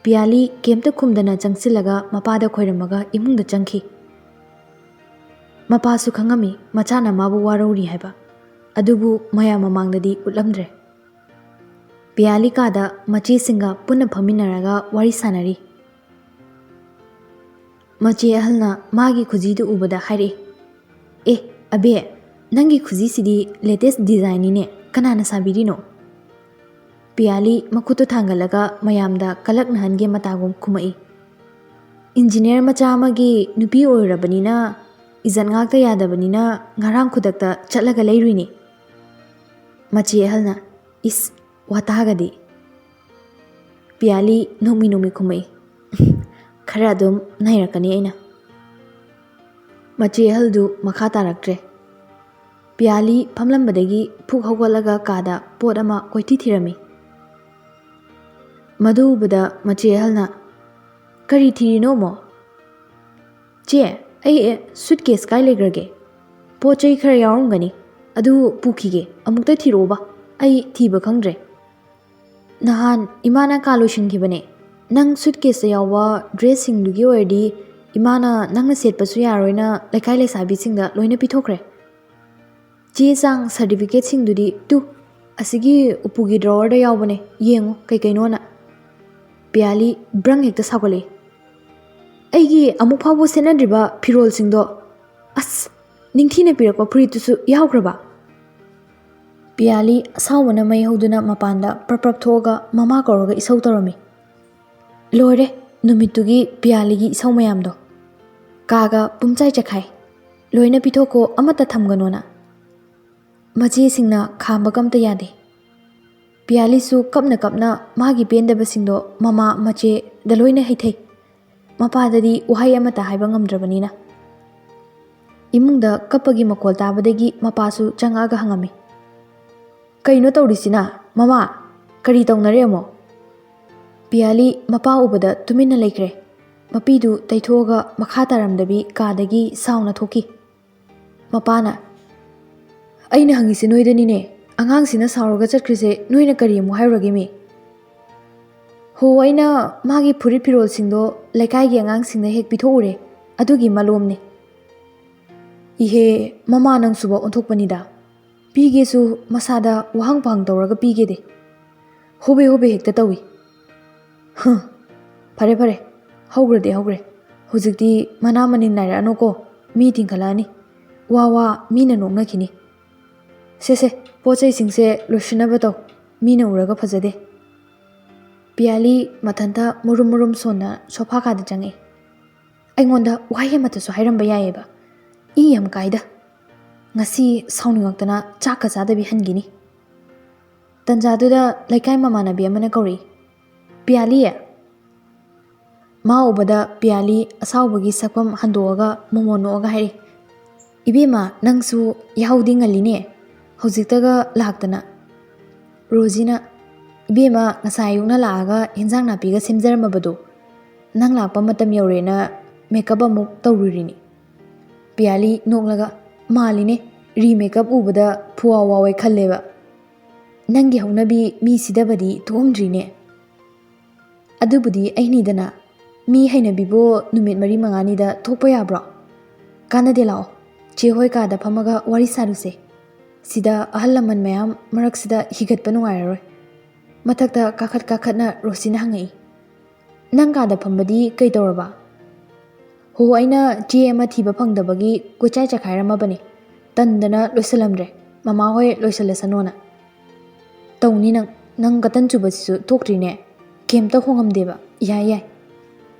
ꯄꯤꯌꯥꯂꯤ ꯀꯩꯝꯇ ꯈꯨꯝꯗꯅ ꯆꯪꯁꯤꯜꯂꯒ ꯃꯄꯥꯗ ꯈꯣꯏꯔꯝꯃꯒ ꯏꯃꯨꯡꯗ ꯆꯪꯈꯤ꯫ ꯃꯄꯥꯁꯨ ꯈꯪꯉꯝꯃꯤ ꯃꯆꯥꯅ ꯃꯥꯕꯨ ꯋꯥꯔꯧꯔꯤ ꯍꯥꯏꯕ, ꯑꯗꯨꯕꯨ ꯃꯌꯥꯝ ꯃꯃꯥꯡꯗꯗꯤ ꯎꯠꯂꯝꯗ꯭ꯔꯦ꯫ ꯄꯤꯌꯥꯂꯤ ꯀꯥꯗ ꯃꯆꯦꯁꯤꯡꯒ ꯄꯨꯟꯅ ꯐꯝꯃꯤꯟꯅꯔꯒ ꯋꯥꯔꯤ ꯁꯥꯟꯅꯔꯤ꯫ ꯃꯆꯦ ꯑꯍꯜꯅ ꯃꯥꯒꯤ ꯈꯨꯖꯤꯗꯨ ꯎꯕꯗ ꯍꯥꯏꯔꯛꯏ, "ꯑꯦ, ꯑꯕꯦ, ꯅꯪꯒꯤ ꯈꯨꯖꯤꯁꯤꯗꯤ latest designꯅꯤꯅꯦ, ꯀꯅꯥꯅ ꯁꯥꯕꯤꯔꯤꯅꯣ?" ꯄꯤꯌꯥꯂꯤ ꯃꯈꯨꯠꯇꯨ ꯊꯥꯡꯒꯠꯂꯒ ꯃꯌꯥꯝꯗ ꯀꯂꯛꯅꯍꯟꯒꯦ ꯃꯇꯥꯒꯨꯝ ꯈꯨꯝꯃꯛꯏ, "ꯏꯟꯖꯤꯅꯤꯌꯔ ꯃꯆꯥ ꯑꯃꯒꯤ ꯅꯨꯄꯤ ꯑꯣꯏꯔꯨꯔꯕꯅꯤꯅ, ꯏꯖꯠ ꯉꯥꯛꯇ ꯌꯥꯗꯕꯅꯤꯅ ꯉꯔꯥꯡ ꯈꯨꯗꯛꯇ ꯆꯠꯂꯒ ꯂꯩꯔꯨꯏꯅꯤ꯫" ꯃꯆꯦ ꯑꯍꯜꯅ, "ꯏꯁ, ꯋꯥꯇꯥꯒꯗꯤ!" ꯄꯤꯌꯥꯂꯤ ꯅꯣꯛꯃꯤ ꯅꯣꯛꯃꯤ ꯈꯨꯝꯃꯛꯏ, "ꯈꯔ ꯑꯗꯨꯝ ꯅꯩꯔꯛꯀꯅꯤ ꯑꯩꯅ꯫" ꯃꯆꯦ ꯑꯍꯜꯗꯨ ꯃꯈꯥ ꯇꯥꯔꯛꯇ꯭ꯔꯦ꯫ ꯄꯤꯌꯥꯂꯤ ꯐꯝꯂꯝꯕꯗꯒꯤ ꯐꯨꯛ ꯍꯧꯒꯠꯂꯒ ꯀꯥꯗ ꯄꯣꯠ ꯑꯃ ꯀꯣꯏꯊꯤ ꯊꯤꯔꯝꯃꯤ꯫ ꯃꯗꯨ ꯎꯕꯗ ꯃꯆꯦ ꯑꯍꯜꯅ, "ꯀꯔꯤ ꯊꯤꯔꯤꯅꯣ, ꯑꯃꯣ?" "ꯆꯦ, ꯑꯩ, ꯑꯦ, ꯁꯨꯠꯀꯦꯁ ꯀꯥꯏ ꯂꯩꯈ꯭ꯔꯒꯦ? ꯄꯣꯠ ꯆꯩ ꯈꯔ ꯌꯥꯎꯔꯝꯒꯅꯤ, ꯑꯗꯨ ꯄꯨꯈꯤꯒꯦ, ꯑꯃꯨꯛꯇ ꯊꯤꯔꯛꯑꯣꯕ, ꯑꯩ ꯊꯤꯕ ꯈꯪꯗ꯭ꯔꯦ꯫ ꯅꯍꯥꯟ ꯏꯃꯥꯅ ꯀꯥ ꯂꯣꯏꯁꯤꯟꯈꯤꯕꯅꯦ꯫ ꯅꯪ ꯁꯨꯠꯀꯦꯁꯇ ꯌꯥꯎꯕ ꯗ꯭ꯔꯦꯁꯁꯤꯡꯗꯨꯒꯤ ꯑꯣꯏꯔꯗꯤ ꯏꯃꯥꯅ ꯅꯪꯅ ꯁꯦꯠꯄꯁꯨ ꯌꯥꯔꯣꯏꯅ ꯂꯩꯀꯥꯏ ꯂꯩꯁꯥꯕꯤꯁꯤꯡꯗ ꯂꯣꯏꯅ ꯄꯤꯊꯣꯛꯈ꯭ꯔꯦ꯫ ꯆꯦ ꯆꯥꯡ ꯁꯥꯔꯇꯤꯐꯤꯀꯦꯠꯁꯤꯡꯗꯨꯗꯤ ꯇꯨ, ꯑꯁꯤꯒꯤ ꯎꯄꯨꯒꯤ ꯗ꯭ꯔꯣꯋꯔꯗ ꯌꯥꯎꯕꯅꯦ, ꯌꯦꯡꯉꯨ ꯀꯩꯀꯩꯅꯣꯅ꯫" ꯄꯤꯌꯥꯂꯤ ꯕ꯭ꯔꯪ ꯍꯦꯛꯇ ꯁꯥꯎꯒꯠꯂꯛꯏ꯫ "ꯑꯩꯒꯤ ꯑꯃꯨꯛ ꯐꯥꯎꯕ ꯁꯦꯠꯅꯗ꯭ꯔꯤꯕ ꯐꯤꯔꯣꯜꯁꯤꯡꯗꯣ, ꯑꯁ, ꯅꯤꯡꯊꯤꯅ ꯄꯤꯔꯛꯄ ꯐꯨꯔꯤꯠꯇꯨꯁꯨ ꯌꯥꯎꯈ꯭ꯔꯕ?" ꯄꯤꯌꯥꯂꯤ ꯑꯁꯥꯎꯕꯅ ꯃꯩ ꯍꯧꯗꯨꯅ ꯃꯄꯥꯟꯗ ꯄ꯭ꯔꯞ ꯄ꯭ꯔꯞ ꯊꯣꯛꯑꯒ ꯃꯃꯥ ꯀꯧꯔꯒ ꯏꯁꯧ ꯇꯧꯔꯝꯃꯤ꯫ ꯂꯣꯏꯔꯦ ꯅꯨꯃꯤꯠꯇꯨꯒꯤ ꯄꯤꯌꯥꯂꯤꯒꯤ ꯏꯁꯧ ꯃꯌꯥꯝꯗꯣ꯫ ꯀꯥꯒ ꯄꯨꯝꯆꯥꯏ ꯆꯈꯥꯏ꯫ "ꯂꯣꯏꯅ ꯄꯤꯊꯣꯛꯈꯣ, ꯑꯃꯠꯇ ꯊꯝꯒꯅꯣꯅ꯫" ꯃꯆꯦꯁꯤꯡꯅ ꯈꯥꯝꯕꯒ ꯑꯝꯇ ꯌꯥꯗꯦ꯫ ꯄꯤꯌꯥꯂꯤꯁꯨ ꯀꯞꯅ ꯀꯞꯅ ꯃꯥꯒꯤ ꯄꯦꯟꯗꯕꯁꯤꯡꯗꯣ ꯃꯃꯥ ꯃꯆꯦꯗ ꯂꯣꯏꯅ ꯍꯩꯊꯩ꯫ ꯃꯄꯥꯗꯗꯤ ꯋꯥꯍꯩ ꯑꯃꯠꯇ ꯍꯥꯏꯕ ꯉꯝꯗ꯭ꯔꯕꯅꯤꯅ꯫ ꯏꯃꯨꯡꯗ ꯀꯞꯄꯒꯤ ꯃꯈꯣꯜ ꯇꯥꯕꯗꯒꯤ ꯃꯄꯥꯁꯨ ꯆꯪꯉꯛꯑꯒ ꯍꯪꯉꯝꯃꯤ, "ꯀꯩꯅꯣ ꯇꯧꯔꯤꯁꯤꯅ? ꯃꯃꯥ, ꯀꯔꯤ ꯇꯧꯅꯔꯦ ꯑꯃꯨꯛ?" ꯄꯤꯌꯥꯂꯤ ꯃꯄꯥ ꯎꯕꯗ ꯇꯨꯃꯤꯟꯅ ꯂꯩꯈ꯭ꯔꯦ꯫ ꯃꯄꯤꯗꯨ ꯇꯩꯊꯣꯛꯑꯒ ꯃꯈꯥ ꯇꯥꯔꯝꯗꯕꯤ ꯀꯥꯗꯒꯤ ꯁꯥꯎꯅ ꯊꯣꯛꯈꯤ꯫ ꯃꯄꯥꯅ, "ꯑꯩꯅ ꯍꯪꯉꯤꯁꯦ ꯅꯣꯏꯗꯅꯤꯅꯦ꯫ ꯑꯉꯥꯡꯁꯤꯅ ꯁꯥꯎꯔꯒ ꯆꯠꯈ꯭ꯔꯤꯁꯦ ꯅꯣꯏꯅ ꯀꯔꯤ ꯑꯃꯨꯛ ꯍꯥꯏꯔꯨꯔꯒꯦ ꯃꯤ?" "ꯍꯣ, ꯑꯩꯅ ꯃꯥꯒꯤ ꯐꯨꯔꯤꯠ ꯐꯤꯔꯣꯜꯁꯤꯡꯗꯣ ꯂꯩꯀꯥꯏꯒꯤ ꯑꯉꯥꯡꯁꯤꯡꯗ ꯍꯦꯛ ꯄꯤꯊꯣꯛꯎꯔꯦ, ꯑꯗꯨꯒꯤ ꯃꯂꯣꯝꯅꯦ꯫" "ꯏꯍꯦ, ꯃꯃꯥ ꯅꯪꯁꯨꯕ ꯑꯣꯟꯊꯣꯛꯄꯅꯤꯗ꯫ ꯄꯤꯒꯦꯁꯨ ꯃꯁꯥꯗ ꯋꯥꯍꯪ ꯄꯥꯍꯪ ꯇꯧꯔꯒ ꯄꯤꯒꯦꯗꯦ꯫ ꯍꯣꯕꯦ ꯍꯣꯕꯦ ꯍꯦꯛꯇ ꯇꯧꯏ꯫ ꯍ, ꯐꯔꯦ ꯐꯔꯦ, ꯍꯧꯈ꯭ꯔꯗꯤ ꯍꯧꯈ꯭ꯔꯦ꯫ ꯍꯧꯖꯤꯛꯇꯤ ꯃꯅꯥ ꯃꯅꯤꯟ ꯅꯥꯏꯔꯛꯑꯅꯨꯀꯣ, ꯃꯤ ꯊꯤꯡꯈꯠꯂꯛꯑꯅꯤ꯫ ꯋꯥ ꯋꯥ, ꯃꯤꯅ ꯅꯣꯛꯅꯈꯤꯅꯤ꯫ ꯁꯦ ꯁꯦ, ꯄꯣꯠ ꯆꯩꯁꯤꯡꯁꯦ ꯂꯣꯏꯁꯤꯟꯅꯕ ꯇꯧ, ꯃꯤꯅ ꯎꯔꯒ ꯐꯖꯗꯦ꯫" ꯄꯤꯌꯥꯂꯤ ꯃꯊꯟꯇ ꯃꯨꯔꯨꯝ ꯃꯨꯔꯨꯝ ꯁꯣꯟꯅ ꯁꯣꯐꯥ ꯀꯥꯗ ꯆꯪꯉꯛꯏ꯫ ꯑꯩꯉꯣꯟꯗ ꯋꯥꯍꯩ ꯑꯃꯠꯇꯁꯨ ꯍꯥꯏꯔꯝꯕ ꯌꯥꯏꯑꯕ꯫ ꯏ ꯌꯥꯝ ꯀꯥꯏꯗ꯫ ꯉꯁꯤ ꯁꯥꯎꯅꯤꯡꯉꯛꯇꯅ ꯆꯥꯛꯀ ꯆꯥꯗꯕꯤ ꯍꯟꯈꯤꯅꯤ꯫ ꯇꯟꯖꯥꯗꯨꯗ ꯂꯩꯀꯥꯏ ꯃꯃꯥꯟꯅꯕꯤ ꯑꯃꯅ ꯀꯧꯔꯛꯏ, "ꯄꯤꯌꯥꯂꯤ!" ꯃꯥ ꯎꯕꯗ ꯄꯤꯌꯥꯂꯤ ꯑꯁꯥꯎꯕꯒꯤ ꯁꯛꯐꯝ ꯍꯟꯗꯣꯛꯑꯒ ꯃꯣꯃꯣꯟ ꯅꯣꯛꯑꯒ ꯍꯥꯏꯔꯛꯏ, "ꯏꯕꯦꯝꯃ, ꯅꯪꯁꯨ ꯌꯥꯍꯧꯗꯤ ꯉꯜꯂꯤꯅꯦ, ꯍꯧꯖꯤꯛꯇꯒ ꯂꯥꯛꯇꯅ꯫" ꯔꯣꯖꯤꯅ, "ꯏꯕꯦꯝꯃ ꯉꯁꯥꯏ ꯑꯌꯨꯛꯅ ꯂꯥꯛꯑꯒ ꯍꯦꯟꯖꯥꯡ ꯅꯥꯄꯤꯒ ꯁꯦꯝꯖꯔꯝꯃꯕꯗꯣ, ꯅꯪ ꯂꯥꯛꯄ ꯃꯇꯝ ꯌꯧꯔꯦꯅ ꯃꯦꯀꯞ ꯑꯃꯨꯛ ꯇꯧꯔꯨꯔꯤꯅꯤ꯫" ꯄꯤꯌꯥꯂꯤ ꯅꯣꯛꯂꯒ, "ꯃꯥꯜꯂꯤꯅꯦ, ꯔꯤ ꯃꯦꯀꯞ ꯎꯕꯗ ꯐꯨꯋꯥꯎ ꯋꯥꯎꯋꯦ ꯈꯜꯂꯦꯕ꯫ ꯅꯪꯒꯤ ꯍꯧꯅꯕꯤ ꯃꯤ ꯁꯤꯗꯕꯗꯤ ꯊꯣꯛꯑꯝꯗ꯭ꯔꯤꯅꯦ꯫" "ꯑꯗꯨꯕꯨꯗꯤ ꯑꯩꯅꯤꯗꯅ, ꯃꯤ ꯍꯩꯅꯕꯤꯕꯨ ꯅꯨꯃꯤꯠ ꯃꯔꯤ ꯃꯉꯥꯅꯤꯗ ꯊꯣꯛꯄ ꯌꯥꯕ꯭ꯔꯣ? ꯀꯥꯟꯅꯗꯦ, ꯂꯥꯛꯑꯣ, ꯆꯦ ꯍꯣꯏ ꯀꯥꯗ ꯐꯝꯃꯒ ꯋꯥꯔꯤ ꯁꯥꯔꯨꯁꯦ꯫ ꯁꯤꯗ ꯑꯍꯜ ꯂꯃꯟ ꯃꯌꯥꯝ ꯃꯔꯛꯁꯤꯗ ꯍꯤꯒꯠꯄ ꯅꯨꯡꯉꯥꯏꯔꯔꯣꯏ꯫" ꯃꯊꯛꯇ ꯀꯥꯈꯠ ꯀꯥꯈꯠꯅ ꯔꯣꯁꯤꯅ ꯍꯪꯉꯛꯏ, "ꯅꯪ ꯀꯥꯗ ꯐꯝꯕꯗꯤ ꯀꯩ ꯇꯧꯔꯕ?" "ꯍꯣ, ꯑꯩꯅ ꯆꯦ ꯑꯃ ꯊꯤꯕ ꯐꯪꯗꯕꯒꯤ ꯀꯣꯏꯆꯥꯏ ꯆꯈꯥꯏꯔꯝꯃꯕꯅꯦ꯫ ꯇꯟꯗꯅ ꯂꯣꯏꯁꯜꯂꯝꯗ꯭ꯔꯦ, ꯃꯃꯥ ꯍꯣꯏ ꯂꯣꯏꯁꯜꯂꯁꯅꯣꯅ꯫" "ꯇꯧꯅꯤ ꯅꯪ, ꯅꯪ ꯀꯇꯟ ꯆꯨꯕꯁꯤꯁꯨ ꯊꯣꯛꯇ꯭ꯔꯤꯅꯦ꯫ ꯀꯩꯝꯇ ꯍꯣꯡꯉꯝꯗꯦꯕ, ꯌꯥꯏ ꯌꯥꯏ꯫"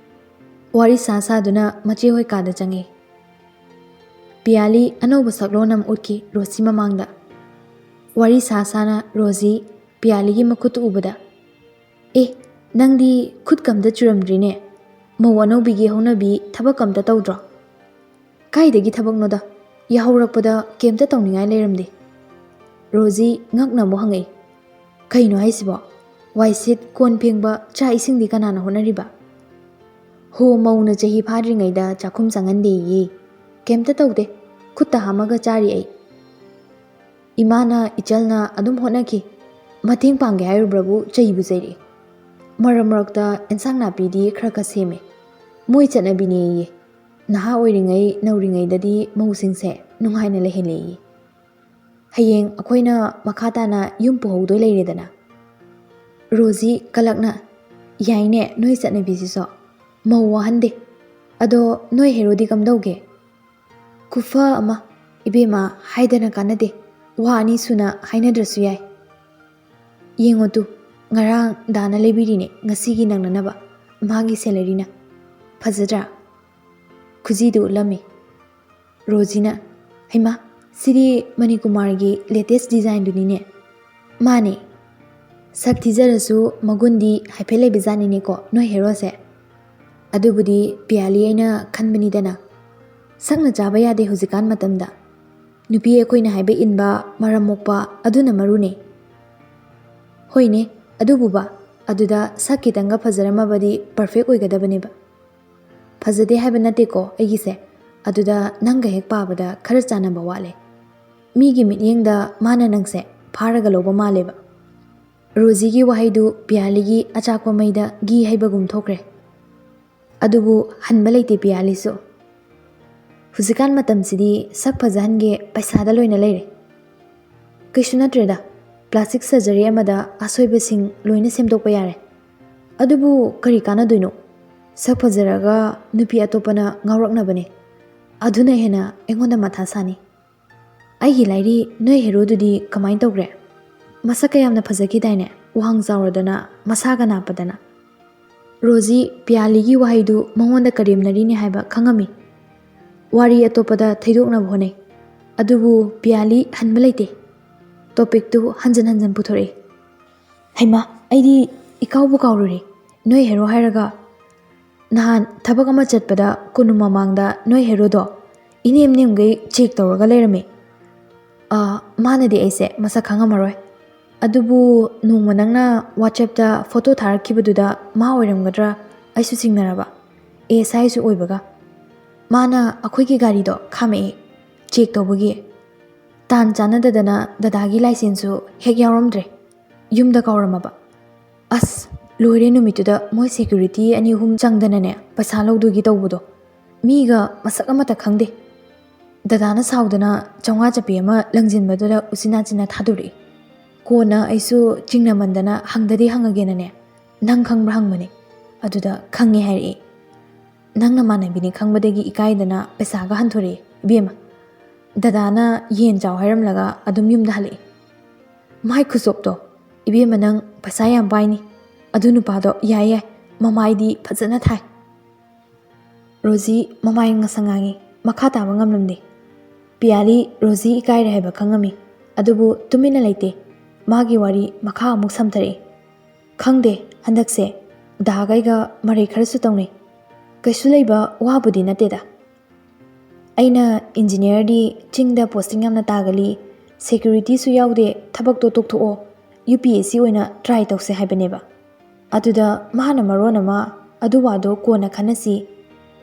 ꯋꯥꯔꯤ ꯁꯥ ꯁꯥꯗꯨꯅ ꯃꯆꯦ ꯍꯣꯏ ꯀꯥꯗ ꯆꯪꯉꯤ꯫ ꯄꯤꯌꯥꯂꯤ ꯑꯅꯧꯕ ꯁꯛꯂꯣꯟ ꯑꯃ ꯎꯠꯈꯤ ꯔꯣꯁꯤ ꯃꯃꯥꯡꯗ꯫ ꯋꯥꯔꯤ ꯁꯥ ꯁꯥꯅ ꯔꯣꯖꯤ ꯄꯤꯌꯥꯂꯤꯒꯤ ꯃꯈꯨꯠꯇꯨ ꯎꯕꯗ, "ꯑꯦ, ꯅꯪꯗꯤ ꯈꯨꯠ ꯀꯝꯗ ꯆꯨꯔꯝꯗ꯭ꯔꯤꯅꯦ꯫ ꯃꯧ ꯑꯅꯧꯕꯤꯒꯤ ꯍꯧꯅꯕꯤ ꯊꯕꯛ ꯑꯝꯇ ꯇꯧꯗ꯭ꯔꯣ?" "ꯀꯥꯏꯗꯒꯤ ꯊꯕꯛꯅꯣꯗ, ꯌꯥꯍꯧꯔꯛꯄꯗ ꯀꯩꯝꯇ ꯇꯧꯅꯤꯡꯉꯥꯏ ꯂꯩꯔꯝꯗꯦ꯫" ꯔꯣꯖꯤ ꯉꯛꯅ ꯑꯃꯨꯛ ꯍꯪꯉꯛꯏ, "ꯀꯩꯅꯣ ꯍꯥꯏꯁꯤꯕꯣ? ꯋꯥꯏꯁꯤꯠ, ꯀꯣꯟ ꯐꯦꯡꯕ, ꯆꯥꯛ ꯏꯁꯤꯡꯗꯤ ꯀꯅꯥꯅ ꯍꯣꯠꯅꯔꯤꯕ?" "ꯍꯣ, ꯃꯧꯅ ꯆꯍꯤ ꯐꯥꯗ꯭ꯔꯤꯉꯩꯗ ꯆꯥꯛꯈꯨꯝ ꯆꯪꯍꯟꯗꯦꯌꯦ꯫ ꯀꯩꯝꯇ ꯇꯧꯗꯦ, ꯈꯨꯠꯇ ꯍꯥꯝꯃꯒ ꯆꯥꯔꯤ ꯑꯩ꯫ ꯏꯃꯥꯅ ꯏꯆꯜꯅ ꯑꯗꯨꯝ ꯍꯣꯠꯅꯈꯤ꯫ ꯃꯇꯦꯡ ꯄꯥꯡꯒꯦ ꯍꯥꯏꯔꯨꯕ꯭ꯔꯕꯨ ꯆꯩꯕꯨ ꯆꯩꯔꯛꯏ꯫ ꯃꯔꯛ ꯃꯔꯛꯇ ꯑꯦꯟꯁꯥꯡ ꯅꯥꯄꯤꯗꯤ ꯈꯔ ꯈꯔ ꯁꯦꯝꯃꯦ꯫ ꯃꯣꯏ ꯆꯠꯅꯕꯤꯅꯦꯌꯦ꯫ ꯅꯍꯥ ꯑꯣꯏꯔꯤꯉꯩ ꯅꯧꯔꯤꯉꯩꯗꯗꯤ ꯃꯧꯁꯤꯡꯁꯦ ꯅꯨꯡꯉꯥꯏꯅ ꯂꯩꯍꯜꯂꯦꯌꯦ꯫ ꯍꯌꯦꯡ ꯑꯩꯈꯣꯏꯅ ꯃꯈꯥ ꯇꯥꯅ ꯌꯨꯝ ꯄꯨꯍꯧꯗꯣꯏ ꯂꯩꯔꯦꯗꯅ꯫" ꯔꯣꯖꯤ ꯀꯂꯛꯅ, "ꯌꯥꯏꯅꯦ ꯅꯣꯏ ꯆꯠꯅꯕꯤꯁꯤꯁꯨ꯫ ꯃꯧ ꯋꯥꯍꯟꯗꯦ꯫ ꯑꯗꯣ ꯅꯣꯏ ꯍꯦꯔꯣꯗꯤ ꯀꯝꯗꯧꯒꯦ?" "ꯈꯨꯐ ꯑꯃ, ꯏꯕꯦꯝꯃ, ꯍꯥꯏꯗꯅ ꯀꯥꯟꯅꯗꯦ꯫ ꯋꯥ ꯑꯅꯤ ꯁꯨꯅ ꯍꯥꯏꯅꯗ꯭ꯔꯁꯨ ꯌꯥꯏ꯫ ꯌꯦꯡꯉꯣ ꯇꯨ, ꯉꯔꯥꯡ ꯗꯥꯅ ꯂꯩꯕꯤꯔꯤꯅꯦ ꯉꯁꯤꯒꯤ ꯅꯪꯅꯅꯕ, ꯃꯥꯒꯤ ꯁꯦꯂꯔꯤꯅ꯫ ꯐꯖꯗ꯭ꯔꯥ?" ꯈꯨꯖꯤꯗꯨ ꯎꯠꯂꯝꯃꯤ꯫ ꯔꯣꯖꯤꯅ, "ꯍꯩꯃꯥ, ꯁꯤꯗꯤ ꯃꯅꯤꯀꯨꯃꯥꯔꯒꯤ ꯂꯦꯇꯦꯁ ꯗꯤꯖꯥꯏꯟꯗꯨꯅꯤꯅꯦ꯫" "ꯃꯥꯅꯦ꯫ ꯁꯛ ꯊꯤꯖꯔꯁꯨ ꯃꯒꯨꯟꯗꯤ ꯍꯥꯏꯐꯦꯠ ꯂꯩꯕꯖꯥꯠꯅꯤꯅꯦꯀꯣ ꯅꯣꯏ ꯍꯦꯔꯣꯁꯦ꯫ ꯑꯗꯨꯕꯨꯗꯤ ꯄꯤꯌꯥꯂꯤ ꯑꯩꯅ ꯈꯟꯕꯅꯤꯗꯅ꯫ ꯁꯛꯅ ꯆꯥꯕ ꯌꯥꯗꯦ ꯍꯧꯖꯤꯛꯀꯥꯟ ꯃꯇꯝꯗ꯫ ꯅꯨꯄꯤ ꯑꯩꯈꯣꯏꯅ ꯍꯥꯏꯕ ꯏꯟꯕ, ꯃꯔꯝ ꯃꯣꯛꯄ, ꯑꯗꯨꯅ ꯃꯔꯨꯅꯦ꯫" "ꯍꯣꯏꯅꯦ, ꯑꯗꯨꯕꯨꯕ, ꯑꯗꯨꯗ ꯁꯛ ꯈꯤꯇꯪꯒ ꯐꯖꯔꯝꯃꯕꯗꯤ perfect ꯑꯣꯏꯒꯗꯕꯅꯦꯕ꯫ ꯐꯖꯗꯦ ꯍꯥꯏꯕ ꯅꯠꯇꯦꯀꯣ ꯑꯩꯒꯤꯁꯦ, ꯑꯗꯨꯗ ꯅꯪꯒ ꯍꯦꯛ ꯄꯥꯕꯗ ꯈꯔ ꯆꯥꯟꯅꯕ ꯋꯥꯠꯂꯦ꯫ ꯃꯤꯒꯤ ꯃꯤꯠꯌꯦꯡꯗ ꯃꯥꯅ ꯅꯪꯁꯦ ꯐꯥꯔꯒ ꯂꯧꯕ ꯃꯥꯜꯂꯦꯕ꯫ ꯔꯣꯖꯤꯒꯤ ꯋꯥꯍꯩꯗꯨ ꯄꯤꯌꯥꯂꯤꯒꯤ ꯑꯆꯥꯛꯄ ꯃꯩꯗ ꯘꯤ ꯍꯩꯕꯒꯨꯝ ꯊꯣꯛꯈ꯭ꯔꯦ꯫ ꯑꯗꯨꯕꯨ ꯍꯟꯕ ꯂꯩꯇꯦ ꯄꯤꯌꯥꯂꯤꯁꯨ꯫ ꯍꯧꯖꯤꯛꯀꯥꯟ ꯃꯇꯝꯁꯤꯗꯤ ꯁꯛ ꯐꯖꯍꯟꯒꯦ ꯄꯩꯁꯥꯗ ꯂꯣꯏꯅ ꯂꯩꯔꯦ꯫ ꯀꯩꯁꯨ ꯅꯠꯇ꯭ꯔꯦꯗ, plastic surgery ꯑꯃꯗ ꯑꯁꯣꯏꯕꯁꯤꯡ ꯂꯣꯏꯅ ꯁꯦꯝꯗꯣꯛꯄ ꯌꯥꯔꯦ꯫ ꯑꯗꯨꯕꯨ ꯀꯔꯤ ꯀꯥꯟꯅꯗꯣꯏꯅꯣ? ꯁꯛ ꯐꯖꯔꯒ ꯅꯨꯄꯤ ꯑꯇꯣꯞꯄꯅ ꯉꯥꯎꯔꯛꯅꯕꯅꯦ꯫ ꯑꯗꯨꯅ ꯍꯦꯟꯅ ꯑꯩꯉꯣꯟꯗ ꯃꯊꯥ ꯁꯥꯅꯤ꯫ ꯑꯩꯒꯤ ꯂꯥꯏꯔꯤ, ꯅꯣꯏ ꯍꯦꯔꯣꯗꯨꯗꯤ ꯀꯃꯥꯏꯅ ꯇꯧꯈ꯭ꯔꯦ? ꯃꯁꯛꯀ ꯌꯥꯝꯅ ꯐꯖꯈꯤꯗꯥꯏꯅꯦ, ꯋꯥꯡ ꯆꯥꯎꯔꯗꯅ, ꯃꯁꯥꯒ ꯅꯥꯞꯄꯗꯅ꯫ ꯔꯣꯖꯤ ꯄꯤꯌꯥꯂꯤꯒꯤ ꯋꯥꯍꯩꯗꯨ ꯃꯉꯣꯟꯗ ꯀꯔꯦꯝꯅꯔꯤꯅꯤ ꯍꯥꯏꯕ ꯈꯪꯉꯝꯃꯤ꯫ ꯋꯥꯔꯤ ꯑꯇꯣꯞꯄꯗ ꯊꯩꯗꯣꯛꯅꯕ ꯍꯣꯠꯅꯩ꯫ ꯑꯗꯨꯕꯨ ꯄꯤꯌꯥꯂꯤ ꯍꯟꯕ ꯂꯩꯇꯦ꯫ Topicꯇꯨ ꯍꯟꯖꯟ ꯍꯟꯖꯟ ꯄꯨꯊꯣꯔꯛꯏ꯫ ꯍꯩꯃꯥ, ꯑꯩꯗꯤ ꯏꯀꯥꯎꯕꯨ ꯀꯥꯎꯔꯨꯔꯦ꯫ ꯅꯣꯏ ꯍꯦꯔꯣ ꯍꯥꯏꯔꯒ, ꯅꯍꯥꯟ ꯊꯕꯛ ꯑꯃ ꯆꯠꯄꯗ ꯀꯣꯅꯨ ꯃꯃꯥꯡꯗ ꯅꯣꯏ ꯍꯦꯔꯣꯗꯣ ꯏꯅꯦꯝ ꯅꯦꯝꯒꯩ check ꯇꯧꯔꯒ ꯂꯩꯔꯝꯃꯦ꯫ ꯑꯥ, ꯃꯥꯅꯗꯤ ꯑꯩꯁꯦ ꯃꯁꯛ ꯈꯪꯉꯝꯃꯔꯣꯏ꯫ ꯑꯗꯨꯕꯨ ꯅꯣꯡꯃ ꯅꯪꯅ WhatsAppꯇ photo ꯊꯥꯔꯛꯈꯤꯕꯗꯨꯗ ꯃꯥ ꯑꯣꯏꯔꯝꯒꯗ꯭ꯔꯥ ꯑꯩꯁꯨ ꯆꯤꯡꯅꯔꯕ꯫ ASIꯁꯨ ꯑꯣꯏꯕꯒ꯫ ꯃꯥꯅ ꯑꯩꯈꯣꯏꯒꯤ ꯒꯥꯔꯤꯗꯣ ꯈꯥꯝꯃꯛꯑꯦ check ꯇꯧꯕꯒꯤ꯫ ꯇꯥꯟ ꯆꯥꯟꯅꯗꯗꯅ ꯗꯗꯥꯒꯤ licenseꯁꯨ ꯍꯦꯛ ꯌꯥꯎꯔꯝꯗ꯭ꯔꯦ꯫ ꯌꯨꯝꯗ ꯀꯥꯎꯔꯝꯃꯕ꯫ ꯑꯁ, ꯂꯣꯏꯔꯦ, ꯅꯨꯃꯤꯠꯇꯨꯗ ꯃꯣꯏ security ꯑꯅꯤ ꯑꯍꯨꯝ ꯆꯪꯗꯅꯅꯦ ꯄꯩꯁꯥ ꯂꯧꯗꯣꯏꯒꯤ ꯇꯧꯕꯗꯣ꯫ ꯃꯤꯒ ꯃꯁꯛ ꯑꯃꯠꯇ ꯈꯪꯗꯦ꯫ ꯗꯗꯥꯅ ꯁꯥꯎꯗꯅ ꯆꯥꯝꯃꯉꯥ ꯆꯞꯄꯤ ꯑꯃ ꯂꯪꯁꯤꯟꯕꯗꯨꯗ ꯎꯆꯤꯟ ꯅꯥꯆꯤꯟꯅ ꯊꯥꯗꯣꯔꯛꯏ꯫ ꯀꯣꯟꯅ ꯑꯩꯁꯨ ꯆꯤꯡꯅꯃꯟꯗꯅ ꯍꯪꯗꯗꯤ ꯍꯪꯉꯒꯦꯅꯅꯦ, ꯅꯪ ꯈꯪꯕ꯭ꯔꯥ ꯍꯪꯕꯅꯦ꯫ ꯑꯗꯨꯗ ꯈꯪꯉꯦ ꯍꯥꯏꯔꯛꯏ꯫ ꯅꯪ ꯅꯃꯥꯟꯅꯕꯤꯅꯤ ꯈꯪꯕꯗꯒꯤ ꯏꯀꯥꯏꯗꯅ ꯄꯩꯁꯥꯒ ꯍꯟꯊꯣꯔꯛꯑꯦ ꯏꯕꯦꯝꯃ꯫ ꯗꯗꯥꯅ ꯌꯦꯟ ꯆꯥꯎ ꯍꯥꯏꯔꯝꯂꯒ ꯑꯗꯨꯝ ꯌꯨꯝꯗ ꯍꯜꯂꯛꯑꯦ꯫ ꯃꯥꯏ ꯈꯨꯆꯣꯞꯇꯣ, ꯏꯕꯦꯝꯃ ꯅꯪ ꯄꯩꯁꯥ ꯌꯥꯝ ꯄꯥꯏꯅꯤ꯫ ꯑꯗꯨ ꯅꯨꯄꯥꯗꯣ ꯌꯥꯏ ꯌꯥꯏ, ꯃꯃꯥꯏꯗꯤ ꯐꯖꯅ ꯊꯥꯏ꯫ ꯔꯣꯖꯤ ꯃꯃꯥꯏ ꯉꯁꯪ ꯉꯥꯡꯉꯤ, ꯃꯈꯥ ꯇꯥꯕ ꯉꯝꯂꯝꯗꯦ꯫ ꯄꯤꯌꯥꯂꯤ ꯔꯣꯖꯤ ꯏꯀꯥꯏꯔꯦ ꯍꯥꯏꯕ ꯈꯪꯉꯝꯃꯤ, ꯑꯗꯨꯕꯨ ꯇꯨꯃꯤꯟꯅ ꯂꯩꯇꯦ꯫ ꯃꯥꯒꯤ ꯋꯥꯔꯤ ꯃꯈꯥ ꯑꯃꯨꯛ ꯁꯝꯊꯔꯛꯏ꯫ ꯈꯪꯗꯦ, ꯍꯟꯗꯛꯁꯦ ꯗꯥꯒꯩꯒ ꯃꯔꯩ ꯈꯔꯁꯨ ꯇꯧꯅꯩ꯫ ꯀꯩꯁꯨ ꯂꯩꯕ ꯋꯥꯕꯨꯗꯤ ꯅꯠꯇꯦꯗ꯫ ꯑꯩꯅ engineerꯗꯤ ꯆꯤꯡꯗ posting ꯌꯥꯝꯅ ꯇꯥꯒꯜꯂꯤ, securityꯁꯨ ꯌꯥꯎꯗꯦ, ꯊꯕꯛꯇꯣ ꯇꯣꯛꯊꯣꯛꯑꯣ, ꯌꯨ ꯄꯤ ꯑꯦꯁ ꯁꯤ ꯑꯣꯏꯅ ꯇ꯭ꯔꯥꯏ ꯇꯧꯁꯦ ꯍꯥꯏꯕꯅꯦꯕ꯫ ꯑꯗꯨꯗ ꯃꯥꯅ ꯃꯔꯣꯟ ꯑꯃ, "ꯑꯗꯨ ꯋꯥꯗꯣ ꯀꯣꯟꯅ ꯈꯟꯅꯁꯤ,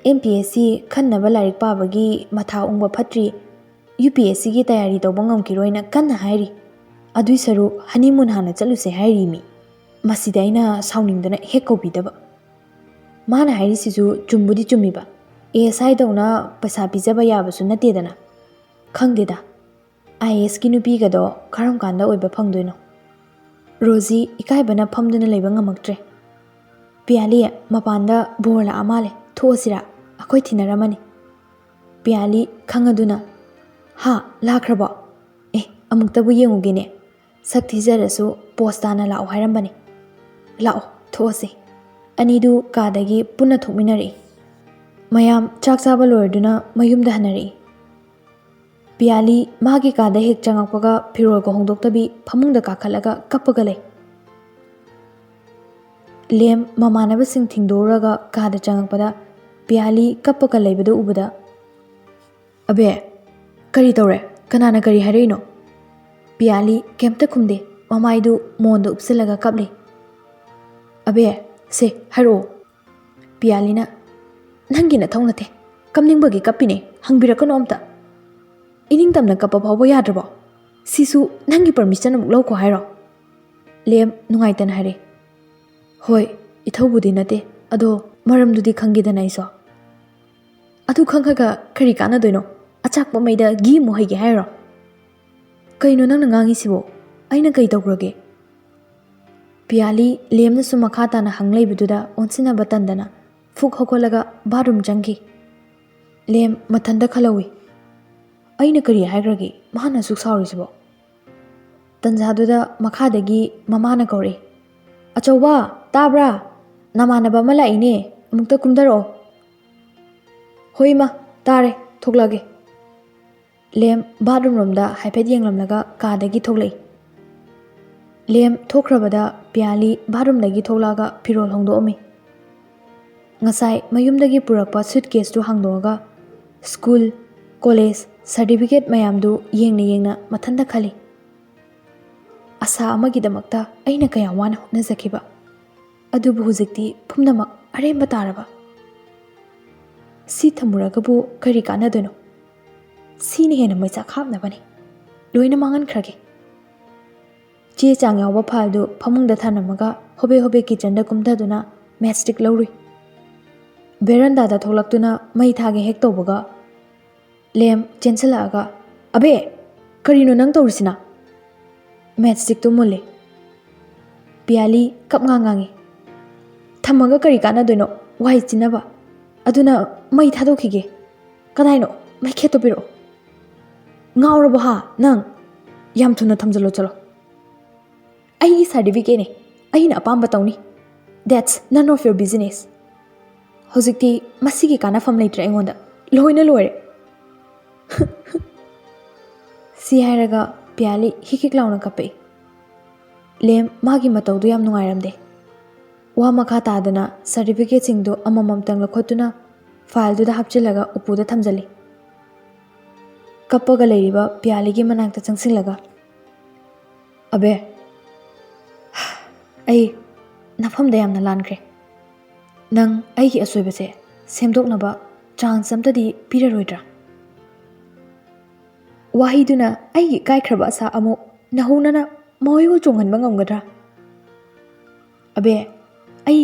ꯑꯦꯝ ꯄꯤ ꯑꯦꯁ ꯁꯤ ꯈꯟꯅꯕ ꯂꯥꯏꯔꯤꯛ ꯄꯥꯕꯒꯤ ꯃꯊꯥ ꯎꯪꯕ ꯐꯠꯇ꯭ꯔꯤ, ꯌꯨ ꯄꯤ ꯑꯦꯁ ꯁꯤꯒꯤ ꯇꯌꯥꯔꯤ ꯇꯧꯕ ꯉꯝꯈꯤꯔꯣꯏꯅ ꯀꯟꯅ ꯍꯥꯏꯔꯤ꯫ ꯑꯗꯨꯏ ꯁꯔꯨꯛ ꯍꯅꯤꯃꯨꯟ ꯍꯥꯟꯅ ꯆꯠꯂꯨꯁꯦ ꯍꯥꯏꯔꯤ ꯃꯤ꯫ ꯃꯁꯤꯗ ꯑꯩꯅ ꯁꯥꯎꯅꯤꯡꯗꯅ ꯍꯦꯛ ꯀꯧꯕꯤꯗꯕ"꯫ ꯃꯥꯅ ꯍꯥꯏꯔꯤꯁꯤꯁꯨ ꯆꯨꯝꯕꯨꯗꯤ ꯆꯨꯝꯃꯤꯕ, ꯑꯦ ꯑꯦꯁ ꯑꯥꯏꯗꯧꯅ ꯄꯩꯁꯥ ꯄꯤꯖꯕ ꯌꯥꯕꯁꯨ ꯅꯠꯇꯦꯗꯅ꯫ ꯈꯪꯗꯦꯗ, ꯑꯥꯏ ꯑꯦ ꯑꯦꯁꯀꯤ ꯅꯨꯄꯤꯒꯗꯣ ꯀꯔꯝ ꯀꯥꯟꯗ ꯑꯣꯏꯕ ꯐꯪꯗꯣꯏꯅꯣ? ꯔꯣꯖꯤ ꯏꯀꯥꯏꯕꯅ ꯐꯝꯗꯨꯅ ꯂꯩꯕ ꯉꯝꯃꯛꯇ꯭ꯔꯦ꯫ "ꯄꯤꯌꯥꯂꯤ, ꯃꯄꯥꯟꯗ ꯕꯣꯔ ꯂꯥꯛꯑ ꯃꯥꯜꯂꯦ, ꯊꯣꯛꯑꯁꯤꯔꯥ? ꯑꯩꯈꯣꯏ ꯊꯤꯟꯅꯔꯝꯃꯅꯤ"꯫ ꯄꯤꯌꯥꯂꯤ ꯈꯪꯉꯗꯨꯅ, "ꯍꯥ, ꯂꯥꯛꯈ꯭ꯔꯕꯣ? ꯑꯦ, ꯑꯃꯨꯛꯇꯕꯨ ꯌꯦꯡꯉꯨꯒꯦꯅꯦ꯫ ꯁꯛ ꯊꯤꯖꯔꯁꯨ ꯄꯣꯁ ꯇꯥꯅ ꯂꯥꯛꯑꯣ ꯍꯥꯏꯔꯝꯕꯅꯤ꯫ ꯂꯥꯛꯑꯣ, ꯊꯣꯛꯑꯁꯤ"꯫ ꯑꯅꯤꯗꯨ ꯀꯥꯗꯒꯤ ꯄꯨꯟꯅ ꯊꯣꯛꯃꯤꯟꯅꯔꯛꯏ꯫ ꯃꯌꯥꯝ ꯆꯥꯛ ꯆꯥꯕ ꯂꯣꯏꯔꯗꯨꯅ ꯃꯌꯨꯝꯗ ꯍꯟꯅꯔꯛꯏ꯫ ꯄꯤꯌꯥꯂꯤ ꯃꯥꯒꯤ ꯀꯥꯗ ꯍꯦꯛ ꯆꯪꯉꯛꯄꯒ ꯐꯤꯔꯣꯜꯒ ꯍꯣꯡꯗꯣꯛꯇꯕꯤ ꯐꯃꯨꯡꯗ ꯀꯥꯈꯠꯂꯒ ꯀꯞꯄꯒ ꯂꯩ꯫ ꯂꯦꯝ ꯃꯃꯥꯟꯅꯕꯁꯤꯡ ꯊꯤꯡꯗꯣꯛꯎꯔꯒ ꯀꯥꯗ ꯆꯪꯉꯛꯄꯗ ꯄꯤꯌꯥꯂꯤ ꯀꯞꯄꯒ ꯂꯩꯕꯗꯨ ꯎꯕꯗ, "ꯑꯕꯦ, ꯀꯔꯤ ꯇꯧꯔꯦ? ꯀꯅꯥꯅ ꯀꯔꯤ ꯍꯥꯏꯔꯛꯏꯅꯣ?" ꯄꯤꯌꯥꯂꯤ ꯀꯩꯝꯇ ꯈꯨꯝꯗꯦ, ꯃꯃꯥꯏꯗꯨ ꯃꯣꯟꯗ ꯎꯞꯁꯤꯜꯂꯒ ꯀꯞꯂꯤ꯫ "ꯑꯕꯦ, ꯁꯦ ꯍꯥꯏꯔꯛꯑꯣ"꯫ ꯄꯤꯌꯥꯂꯤꯅ, "ꯅꯪꯒꯤ ꯅꯊꯧ ꯅꯠꯇꯦ, ꯀꯞꯅꯤꯡꯕꯒꯤ ꯀꯞꯄꯤꯅꯦ, ꯍꯪꯕꯤꯔꯛꯀꯅꯣ ꯑꯝꯇ꯫ ꯏꯅꯤꯡꯇꯝꯅ ꯀꯞꯄ ꯐꯥꯎꯕ ꯌꯥꯗ꯭ꯔꯕꯣ? ꯁꯤꯁꯨ ꯅꯪꯒꯤ ꯄꯔꯃꯤꯁꯟ ꯑꯃꯨꯛ ꯂꯧꯈꯣ ꯍꯥꯏꯔꯣ?" ꯂꯦꯝ ꯅꯨꯡꯉꯥꯏꯇꯅ ꯍꯥꯏꯔꯦ꯫ "ꯍꯣꯏ, ꯏꯊꯧꯕꯨꯗꯤ ꯅꯠꯇꯦ, ꯑꯗꯣ ꯃꯔꯝꯗꯨꯗꯤ ꯈꯪꯒꯦꯗꯅ ꯑꯩꯁꯨ"꯫ "ꯑꯗꯨ ꯈꯪꯉꯒ ꯀꯔꯤ ꯀꯥꯟꯅꯗꯣꯏꯅꯣ? ꯑꯆꯥꯛꯄ ꯃꯩꯗ ꯘꯤ ꯑꯃꯨꯛ ꯍꯩꯒꯦ ꯍꯥꯏꯔꯣ?" "ꯀꯩꯅꯣ ꯅꯪꯅ ꯉꯥꯡꯉꯤꯁꯤꯕꯣ? ꯑꯩꯅ ꯀꯩ ꯇꯧꯈ꯭ꯔꯒꯦ?" ꯄꯤꯌꯥꯂꯤ ꯂꯦꯝꯅꯁꯨ ꯃꯈꯥ ꯇꯥꯅ ꯍꯪ ꯂꯩꯕꯗꯨꯗ ꯑꯣꯟꯁꯤꯟꯅꯕ ꯇꯟꯗꯅ ꯐꯨꯛ ꯍꯧꯒꯠꯂꯒ ꯕꯥꯠꯔꯨꯝ ꯆꯪꯈꯤ꯫ ꯂꯦꯝ ꯃꯊꯟꯇ ꯈꯜꯍꯧꯏ, "ꯑꯩꯅ ꯀꯔꯤ ꯍꯥꯏꯈ꯭ꯔꯒꯦ ꯃꯥꯅ ꯑꯁꯨꯛ ꯁꯥꯎꯔꯤꯁꯤꯕꯣ?" ꯇꯟꯖꯥꯗꯨꯗ ꯃꯈꯥꯗꯒꯤ ꯃꯃꯥꯅ ꯀꯧꯔꯛꯏ, "ꯑꯆꯧꯕ, ꯇꯥꯕ꯭ꯔꯥ? ꯅꯃꯥꯟꯅꯕ ꯑꯃ ꯂꯥꯛꯏꯅꯦ, ꯑꯃꯨꯛꯇ ꯀꯨꯝꯊꯔꯛꯑꯣ"꯫ "ꯍꯣꯏ ꯏꯃꯥ, ꯇꯥꯔꯦ, ꯊꯣꯛꯂꯛꯑꯒꯦ"꯫ ꯂꯦꯝ ꯕꯥꯠꯔꯨꯝ ꯔꯣꯝꯗ ꯍꯥꯏꯐꯦꯠ ꯌꯦꯡꯂꯝꯂꯒ ꯀꯥꯗꯒꯤ ꯊꯣꯛꯂꯛꯏ꯫ ꯂꯦꯝ ꯊꯣꯛꯈ꯭ꯔꯕꯗ ꯄꯤꯌꯥꯂꯤ ꯕꯥꯠꯔꯨꯝꯗꯒꯤ ꯊꯣꯛꯂꯛꯑꯒ ꯐꯤꯔꯣꯜ ꯍꯣꯡꯗꯣꯛꯑꯝꯃꯤ꯫ ꯉꯁꯥꯏ ꯃꯌꯨꯝꯗꯒꯤ ꯄꯨꯔꯛꯄ ꯁꯨꯠꯀꯦꯁꯇꯨ ꯍꯥꯡꯗꯣꯛꯑꯒ ꯁ꯭ꯀꯨꯜ, ꯀꯣꯂꯦꯖ, ꯁꯥꯔꯇꯤꯐꯤꯀꯦꯠ ꯃꯌꯥꯝꯗꯨ ꯌꯦꯡꯅ ꯌꯦꯡꯅ ꯃꯊꯟꯇ ꯈꯜꯂꯤ꯫ ꯑꯁꯥ ꯑꯃꯒꯤꯗꯃꯛꯇ ꯑꯩꯅ ꯀꯌꯥꯝ ꯋꯥꯅ ꯍꯣꯠꯅꯖꯈꯤꯕ꯫ ꯑꯗꯨꯕꯨ ꯍꯧꯖꯤꯛꯇꯤ ꯄꯨꯝꯅꯃꯛ ꯑꯔꯦꯝꯕ ꯇꯥꯔꯕ꯫ ꯁꯤ ꯊꯝꯃꯨꯔꯒꯕꯨ ꯀꯔꯤ ꯀꯥꯟꯅꯗꯣꯏꯅꯣ? ꯁꯤꯅ ꯍꯦꯟꯅ ꯃꯩꯆꯥꯛ ꯍꯥꯞꯅꯕꯅꯤ꯫ ꯂꯣꯏꯅ ꯃꯥꯡꯍꯟꯈ꯭ꯔꯒꯦ꯫ ꯆꯦ ꯆꯥꯡ ꯌꯥꯎꯕ ꯐꯥꯏꯜꯗꯨ ꯐꯃꯨꯡꯗ ꯊꯅꯝꯃꯒ ꯍꯣꯕꯦ ꯍꯣꯕꯦ ꯀꯤꯆꯟꯗ ꯀꯨꯝꯊꯗꯨꯅ ꯃꯦꯠꯁꯇꯤꯛ ꯂꯧꯔꯨꯏ꯫ ꯕꯦꯔꯟꯗꯥꯗ ꯊꯣꯛꯂꯛꯇꯨꯅ ꯃꯩ ꯊꯥꯒꯦ ꯍꯦꯛ ꯇꯧꯕꯒ ꯂꯦꯝ ꯆꯦꯟꯁꯤꯜꯂꯛꯑꯒ, "ꯑꯕꯦ, ꯀꯔꯤꯅꯣ ꯅꯪ ꯇꯧꯔꯤꯁꯤꯅ?" ꯃꯦꯠꯁꯇꯤꯛꯇꯨ ꯃꯨꯜꯂꯦ꯫ ꯄꯤꯌꯥꯂꯤ ꯀꯞ ꯉꯥꯡ ꯉꯥꯡꯉꯤ꯫ "ꯊꯝꯃꯒ ꯀꯔꯤ ꯀꯥꯟꯅꯗꯣꯏꯅꯣ? ꯋꯥꯏ ꯆꯤꯟꯅꯕ꯫ ꯑꯗꯨꯅ ꯃꯩ ꯊꯥꯗꯣꯛꯈꯤꯒꯦ꯫ ꯀꯗꯥꯏꯅꯣ? ꯃꯩꯈꯦꯠꯇꯣ ꯄꯤꯔꯛꯑꯣ꯫" "ꯉꯥꯎꯔꯕꯣ ꯍꯥ ꯅꯪ? ꯌꯥꯝ ꯊꯨꯅ ꯊꯝꯖꯜꯂꯣ ꯆꯠꯂꯣ꯫ ꯑꯩꯒꯤ ꯁꯥꯔꯇꯤꯐꯤꯀꯦꯠꯅꯦ꯫ ꯑꯩꯅ ꯑꯄꯥꯝꯕ ꯇꯧꯅꯤ꯫ That's none of your business꯫ ꯍꯧꯖꯤꯛꯇꯤ ꯃꯁꯤꯒꯤ ꯀꯥꯟꯅꯐꯝ ꯂꯩꯇ꯭ꯔꯦ ꯑꯩꯉꯣꯟꯗ꯫ ꯂꯣꯏꯅ ꯂꯣꯏꯔꯦ꯫" ꯁꯤ ꯍꯥꯏꯔꯒ ꯄꯤꯌꯥꯂꯤ ꯍꯤꯛ ꯍꯤꯛ ꯂꯥꯎꯅ ꯀꯞꯄꯛꯏ꯫ ꯂꯦꯝ ꯃꯥꯒꯤ ꯃꯇꯧꯗꯨ ꯌꯥꯝ ꯅꯨꯡꯉꯥꯏꯔꯝꯗꯦ꯫ ꯋꯥ ꯃꯈꯥ ꯇꯥꯗꯅ ꯁꯥꯔꯇꯤꯐꯤꯀꯦꯠꯁꯤꯡꯗꯨ ꯑꯃꯃꯝꯇꯪ ꯂꯧꯈꯠꯇꯨꯅ ꯐꯥꯏꯜꯗꯨꯗ ꯍꯥꯞꯆꯤꯜꯂꯒ ꯎꯄꯨꯗ ꯊꯝꯖꯤꯜꯂꯤ꯫ ꯀꯞꯄꯒ ꯂꯩꯔꯤꯕ ꯄꯤꯌꯥꯂꯤꯒꯤ ꯃꯅꯥꯛꯇ ꯆꯪꯁꯤꯜꯂꯒ, "ꯑꯕꯦ, ꯑꯩ ꯅꯐꯝꯗ ꯌꯥꯝꯅ ꯂꯥꯟꯈ꯭ꯔꯦ꯫ ꯅꯪ ꯑꯩꯒꯤ ꯑꯁꯣꯏꯕꯁꯦ ꯁꯦꯝꯗꯣꯛꯅꯕ ꯆꯥꯟꯁ ꯑꯝꯇꯗꯤ ꯄꯤꯔꯔꯣꯏꯗ꯭ꯔꯥ? ꯋꯥꯍꯩꯗꯨꯅ ꯑꯩꯒꯤ ꯏꯀꯥꯏꯈ꯭ꯔꯕ ꯑꯁꯥ ꯑꯃꯨꯛ ꯅꯧꯍꯧꯅꯅ ꯃꯍꯩꯔꯣꯜ ꯆꯣꯡꯍꯟꯕ ꯉꯝꯒꯗ꯭ꯔꯥ? ꯑꯕꯦ, ꯑꯩ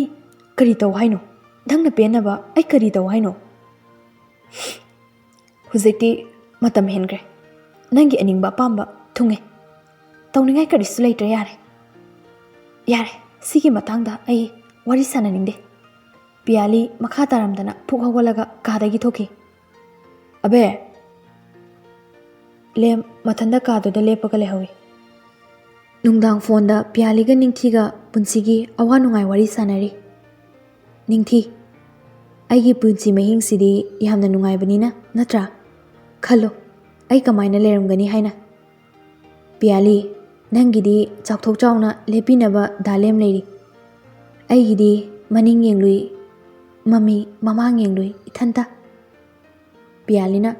ꯀꯔꯤ ꯇꯧ ꯍꯥꯏꯅꯣ? ꯅꯪꯅ ꯄꯦꯟꯅꯕ ꯑꯩ ꯀꯔꯤ ꯇꯧ ꯍꯥꯏꯅꯣ? ꯍꯧꯖꯤꯛꯇꯤ ꯃꯇꯝ ꯍꯦꯟꯈ꯭ꯔꯦ꯫ ꯅꯪꯒꯤ ꯑꯅꯤꯡꯕ ꯑꯄꯥꯝꯕ ꯊꯨꯡꯉꯦ꯫ ꯇꯧꯅꯤꯡꯉꯥꯏ ꯀꯔꯤꯁꯨ ꯂꯩꯇ꯭ꯔꯦ꯫ ꯌꯥꯔꯦ, ꯌꯥꯔꯦ, ꯁꯤꯒꯤ ꯃꯇꯥꯡꯗ ꯑꯩ ꯋꯥꯔꯤ ꯁꯥꯟꯅꯅꯤꯡꯗꯦ꯫" ꯄꯤꯌꯥꯂꯤ ꯃꯈꯥ ꯇꯥꯔꯝꯗꯅ ꯐꯨꯛ ꯍꯧꯒꯠꯂꯒ ꯀꯥꯗꯒꯤ ꯊꯣꯛꯈꯤ꯫ "ꯑꯕꯦ!" ꯂꯦꯝ ꯃꯊꯟꯇ ꯀꯥꯗꯨꯗ ꯂꯦꯞꯄꯒ ꯂꯩꯍꯧꯏ꯫ ꯅꯨꯡꯗꯥꯡ ꯐꯣꯟꯗ ꯄꯤꯌꯥꯂꯤꯒ ꯅꯤꯡꯊꯤꯒ ꯄꯨꯟꯁꯤꯒꯤ ꯑꯋꯥ ꯅꯨꯡꯉꯥꯏ ꯋꯥꯔꯤ ꯁꯥꯟꯅꯔꯤ꯫ "ꯅꯤꯡꯊꯤ, ꯑꯩꯒꯤ ꯄꯨꯟꯁꯤ ꯃꯍꯤꯡꯁꯤꯗꯤ ꯌꯥꯝꯅ ꯅꯨꯡꯉꯥꯏꯕꯅꯤꯅ, ꯅꯠꯇ꯭ꯔꯥ? ꯈꯜꯂꯣ, ꯑꯩ ꯀꯃꯥꯏꯅ ꯂꯩꯔꯝꯒꯅꯤ ꯍꯥꯏꯅ꯫" "ꯄꯤꯌꯥꯂꯤ, ꯅꯪꯒꯤꯗꯤ ꯆꯥꯎꯊꯣꯛ ꯆꯥꯎꯅ ꯂꯦꯞꯄꯤꯅꯕ ꯗꯥ ꯂꯦꯝ ꯂꯩꯔꯤ꯫ ꯑꯩꯒꯤꯗꯤ ꯃꯅꯤꯡ ꯌꯦꯡꯂꯨꯏ ꯃꯃꯤ, ꯃꯃꯥꯡ ꯌꯦꯡꯂꯨꯏ ꯏꯊꯟꯇ꯫" ꯄꯤꯌꯥꯂꯤꯅ,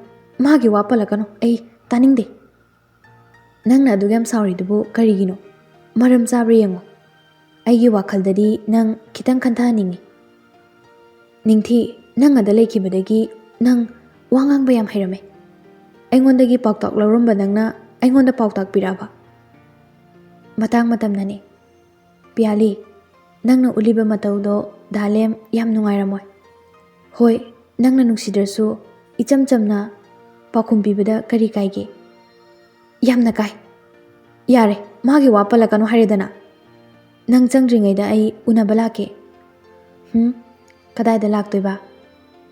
"ꯃꯥꯒꯤ ꯋꯥ ꯄꯜꯂꯛꯀꯅꯨ, ꯑꯩ ꯇꯥꯅꯤꯡꯗꯦ꯫ ꯅꯪꯅ ꯑꯗꯨꯛ ꯌꯥꯝ ꯁꯥꯎꯔꯤꯗꯨꯕꯨ ꯀꯔꯤꯒꯤꯅꯣ? ꯃꯔꯝ ꯆꯥꯕ꯭ꯔꯥ ꯌꯦꯡꯉꯣ꯫ ꯑꯩꯒꯤ ꯋꯥꯈꯜꯗꯗꯤ ꯅꯪ ꯈꯤꯇꯪ ꯈꯟꯊꯍꯟꯅꯤꯡꯉꯤ꯫ ꯅꯤꯡꯊꯤ, ꯅꯪ ꯑꯗ ꯂꯩꯈꯤꯕꯗꯒꯤ ꯅꯪ ꯋꯥ ꯉꯥꯡꯕ ꯌꯥꯝ ꯍꯩꯔꯝꯃꯦ꯫ ꯑꯩꯉꯣꯟꯗꯒꯤ ꯄꯥꯎꯇꯥꯛ ꯂꯧꯔꯝꯕ ꯅꯪꯅ ꯑꯩꯉꯣꯟꯗ ꯄꯥꯎꯇꯥꯛ ꯄꯤꯔꯛꯑꯕ? ꯃꯇꯥꯡ ꯃꯇꯝꯅꯅꯤ꯫ ꯄꯤꯌꯥꯂꯤ, ꯅꯪꯅ ꯎꯠꯂꯤꯕ ꯃꯇꯧꯗꯣ ꯗꯥ ꯂꯦꯝ ꯌꯥꯝ ꯅꯨꯡꯉꯥꯏꯔꯝꯃꯣꯏ꯫ ꯍꯣꯏ, ꯅꯪꯅ ꯅꯨꯡꯁꯤꯗ꯭ꯔꯁꯨ ꯏꯆꯝ ꯆꯝꯅ ꯄꯥꯎꯈꯨꯝ ꯄꯤꯕꯗ ꯀꯔꯤ ꯀꯥꯏꯒꯦ? ꯌꯥꯝꯅ ꯀꯥꯏ꯫ ꯌꯥꯔꯦ, ꯃꯥꯒꯤ ꯋꯥ ꯄꯜꯂꯛꯀꯅꯨ ꯍꯥꯏꯔꯦꯗꯅ꯫ ꯅꯪ ꯆꯪꯗ꯭ꯔꯤꯉꯩꯗ ꯑꯩ ꯎꯅꯕ ꯂꯥꯛꯀꯦ꯫ ꯍꯨꯝ? ꯀꯗꯥꯏꯗ ꯂꯥꯛꯇꯣꯏꯕ?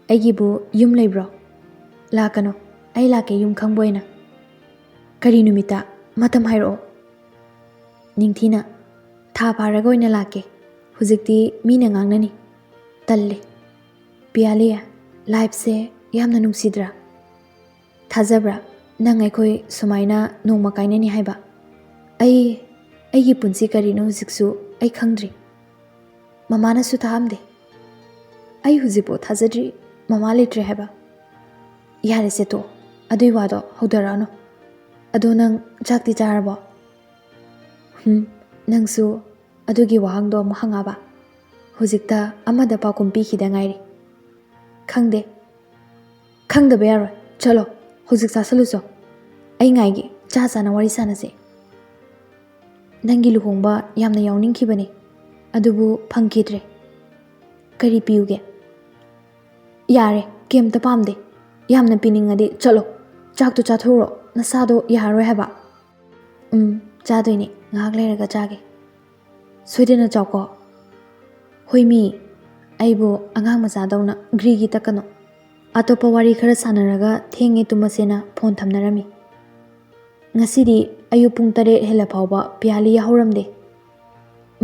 ꯑꯩꯒꯤꯕꯨ ꯌꯨꯝ ꯂꯩꯕ꯭ꯔꯣ? ꯂꯥꯛꯀꯅꯨ, ꯑꯩ ꯂꯥꯛꯀꯦ ꯌꯨꯝ ꯈꯪꯕ ꯑꯣꯏꯅ꯫ ꯀꯔꯤ ꯅꯨꯃꯤꯠꯇ? ꯃꯇꯝ ꯍꯥꯏꯔꯛꯑꯣ꯫ ꯅꯤꯡꯊꯤꯅ, ꯊꯥ ꯐꯥꯔꯒ ꯑꯣꯏꯅ ꯂꯥꯛꯀꯦ꯫ ꯍꯧꯖꯤꯛꯇꯤ ꯃꯤꯅ ꯉꯥꯡꯅꯅꯤ꯫ ꯇꯜꯂꯦ꯫ ꯄꯤꯌꯥꯂꯤ, ꯂꯥꯏꯐꯁꯦ ꯌꯥꯝꯅ ꯅꯨꯡꯁꯤꯗ꯭ꯔꯥ? ꯊꯥꯖꯕ꯭ꯔꯥ ꯅꯪ ꯑꯩꯈꯣꯏ ꯁꯨꯃꯥꯏꯅ ꯅꯣꯡꯃ ꯀꯥꯏꯅꯅꯤ ꯍꯥꯏꯕ? ꯑꯩ, ꯑꯩꯒꯤ ꯄꯨꯟꯁꯤ ꯀꯔꯤꯅꯣ ꯍꯧꯖꯤꯛꯁꯨ ꯑꯩ ꯈꯪꯗ꯭ꯔꯤ꯫ ꯃꯃꯥꯅꯁꯨ ꯊꯥꯍꯝꯗꯦ꯫ ꯑꯩ ꯍꯧꯖꯤꯛꯐꯥꯎ ꯊꯥꯖꯗ꯭ꯔꯤ ꯃꯃꯥ ꯂꯩꯇ꯭ꯔꯦ ꯍꯥꯏꯕ꯫ ꯌꯥꯔꯦꯁꯦ ꯇꯣ, ꯑꯗꯨꯏ ꯋꯥꯗꯣ ꯍꯧꯗꯔꯛꯑꯅꯨ꯫ ꯑꯗꯣ ꯅꯪ ꯆꯥꯛꯇꯤ ꯆꯥꯔꯕꯣ? ꯍꯨꯝ, ꯅꯪꯁꯨ ꯑꯗꯨꯒꯤ ꯋꯥꯍꯪꯗꯣ ꯑꯃꯨꯛ ꯍꯪꯉꯕ? ꯍꯧꯖꯤꯛꯇ ꯑꯃꯗ ꯄꯥꯎꯈꯨꯝ ꯄꯤꯈꯤꯗ ꯉꯥꯏꯔꯤ꯫ ꯈꯪꯗꯦ꯫ ꯈꯪꯗꯕ ꯌꯥꯔꯣꯏ꯫ ꯆꯠꯂꯣ, ꯍꯧꯖꯤꯛ ꯆꯥꯁꯜꯂꯨꯆꯣ꯫ ꯑꯩ ꯉꯥꯏꯒꯦ, ꯆꯥ ꯆꯥꯅ ꯋꯥꯔꯤ ꯁꯥꯟꯅꯁꯦ꯫ ꯅꯪꯒꯤ ꯂꯨꯍꯣꯡꯕ ꯌꯥꯝꯅ ꯌꯥꯎꯅꯤꯡꯈꯤꯕꯅꯤ, ꯑꯗꯨꯕꯨ ꯐꯪꯈꯤꯗ꯭ꯔꯦ꯫ ꯀꯔꯤ ꯄꯤꯌꯨꯒꯦ? ꯌꯥꯔꯦ, ꯀꯩꯝꯇ ꯄꯥꯝꯗꯦ꯫ ꯌꯥꯝꯅ ꯄꯤꯅꯤꯡꯉꯗꯤ ꯆꯠꯂꯣ, ꯆꯥꯛꯇꯣ ꯆꯥꯊꯣꯛꯎꯔꯣ, ꯅꯁꯥꯗꯣ ꯌꯥꯔꯔꯣꯏ ꯍꯥꯏꯕ꯫ ꯎꯝ, ꯆꯥꯗꯣꯏꯅꯦ, ꯉꯥꯏꯍꯥꯛ ꯂꯩꯔꯒ ꯆꯥꯒꯦ꯫ ꯁꯣꯏꯗꯅ ꯆꯥꯎꯀꯣ꯫ ꯍꯣꯏ ꯃꯤ, ꯑꯩꯕꯨ ꯑꯉꯥꯡ ꯃꯆꯥꯗꯧꯅ ꯒ꯭ꯔꯤꯒꯤ ꯇꯛꯀꯅꯨ꯫ ꯑꯇꯣꯞꯄ ꯋꯥꯔꯤ ꯈꯔ ꯁꯥꯟꯅꯔꯒ ꯊꯦꯡꯉꯦ ꯇꯨꯝꯃꯁꯦꯅ ꯐꯣꯟ ꯊꯝꯅꯔꯝꯃꯤ꯫ ꯉꯁꯤꯗꯤ ꯑꯌꯨꯛ ꯄꯨꯡ ꯇꯔꯦꯠ ꯍꯦꯜꯂ ꯐꯥꯎꯕ ꯄꯤꯌꯥꯂꯤ ꯌꯥꯍꯧꯔꯝꯗꯦ꯫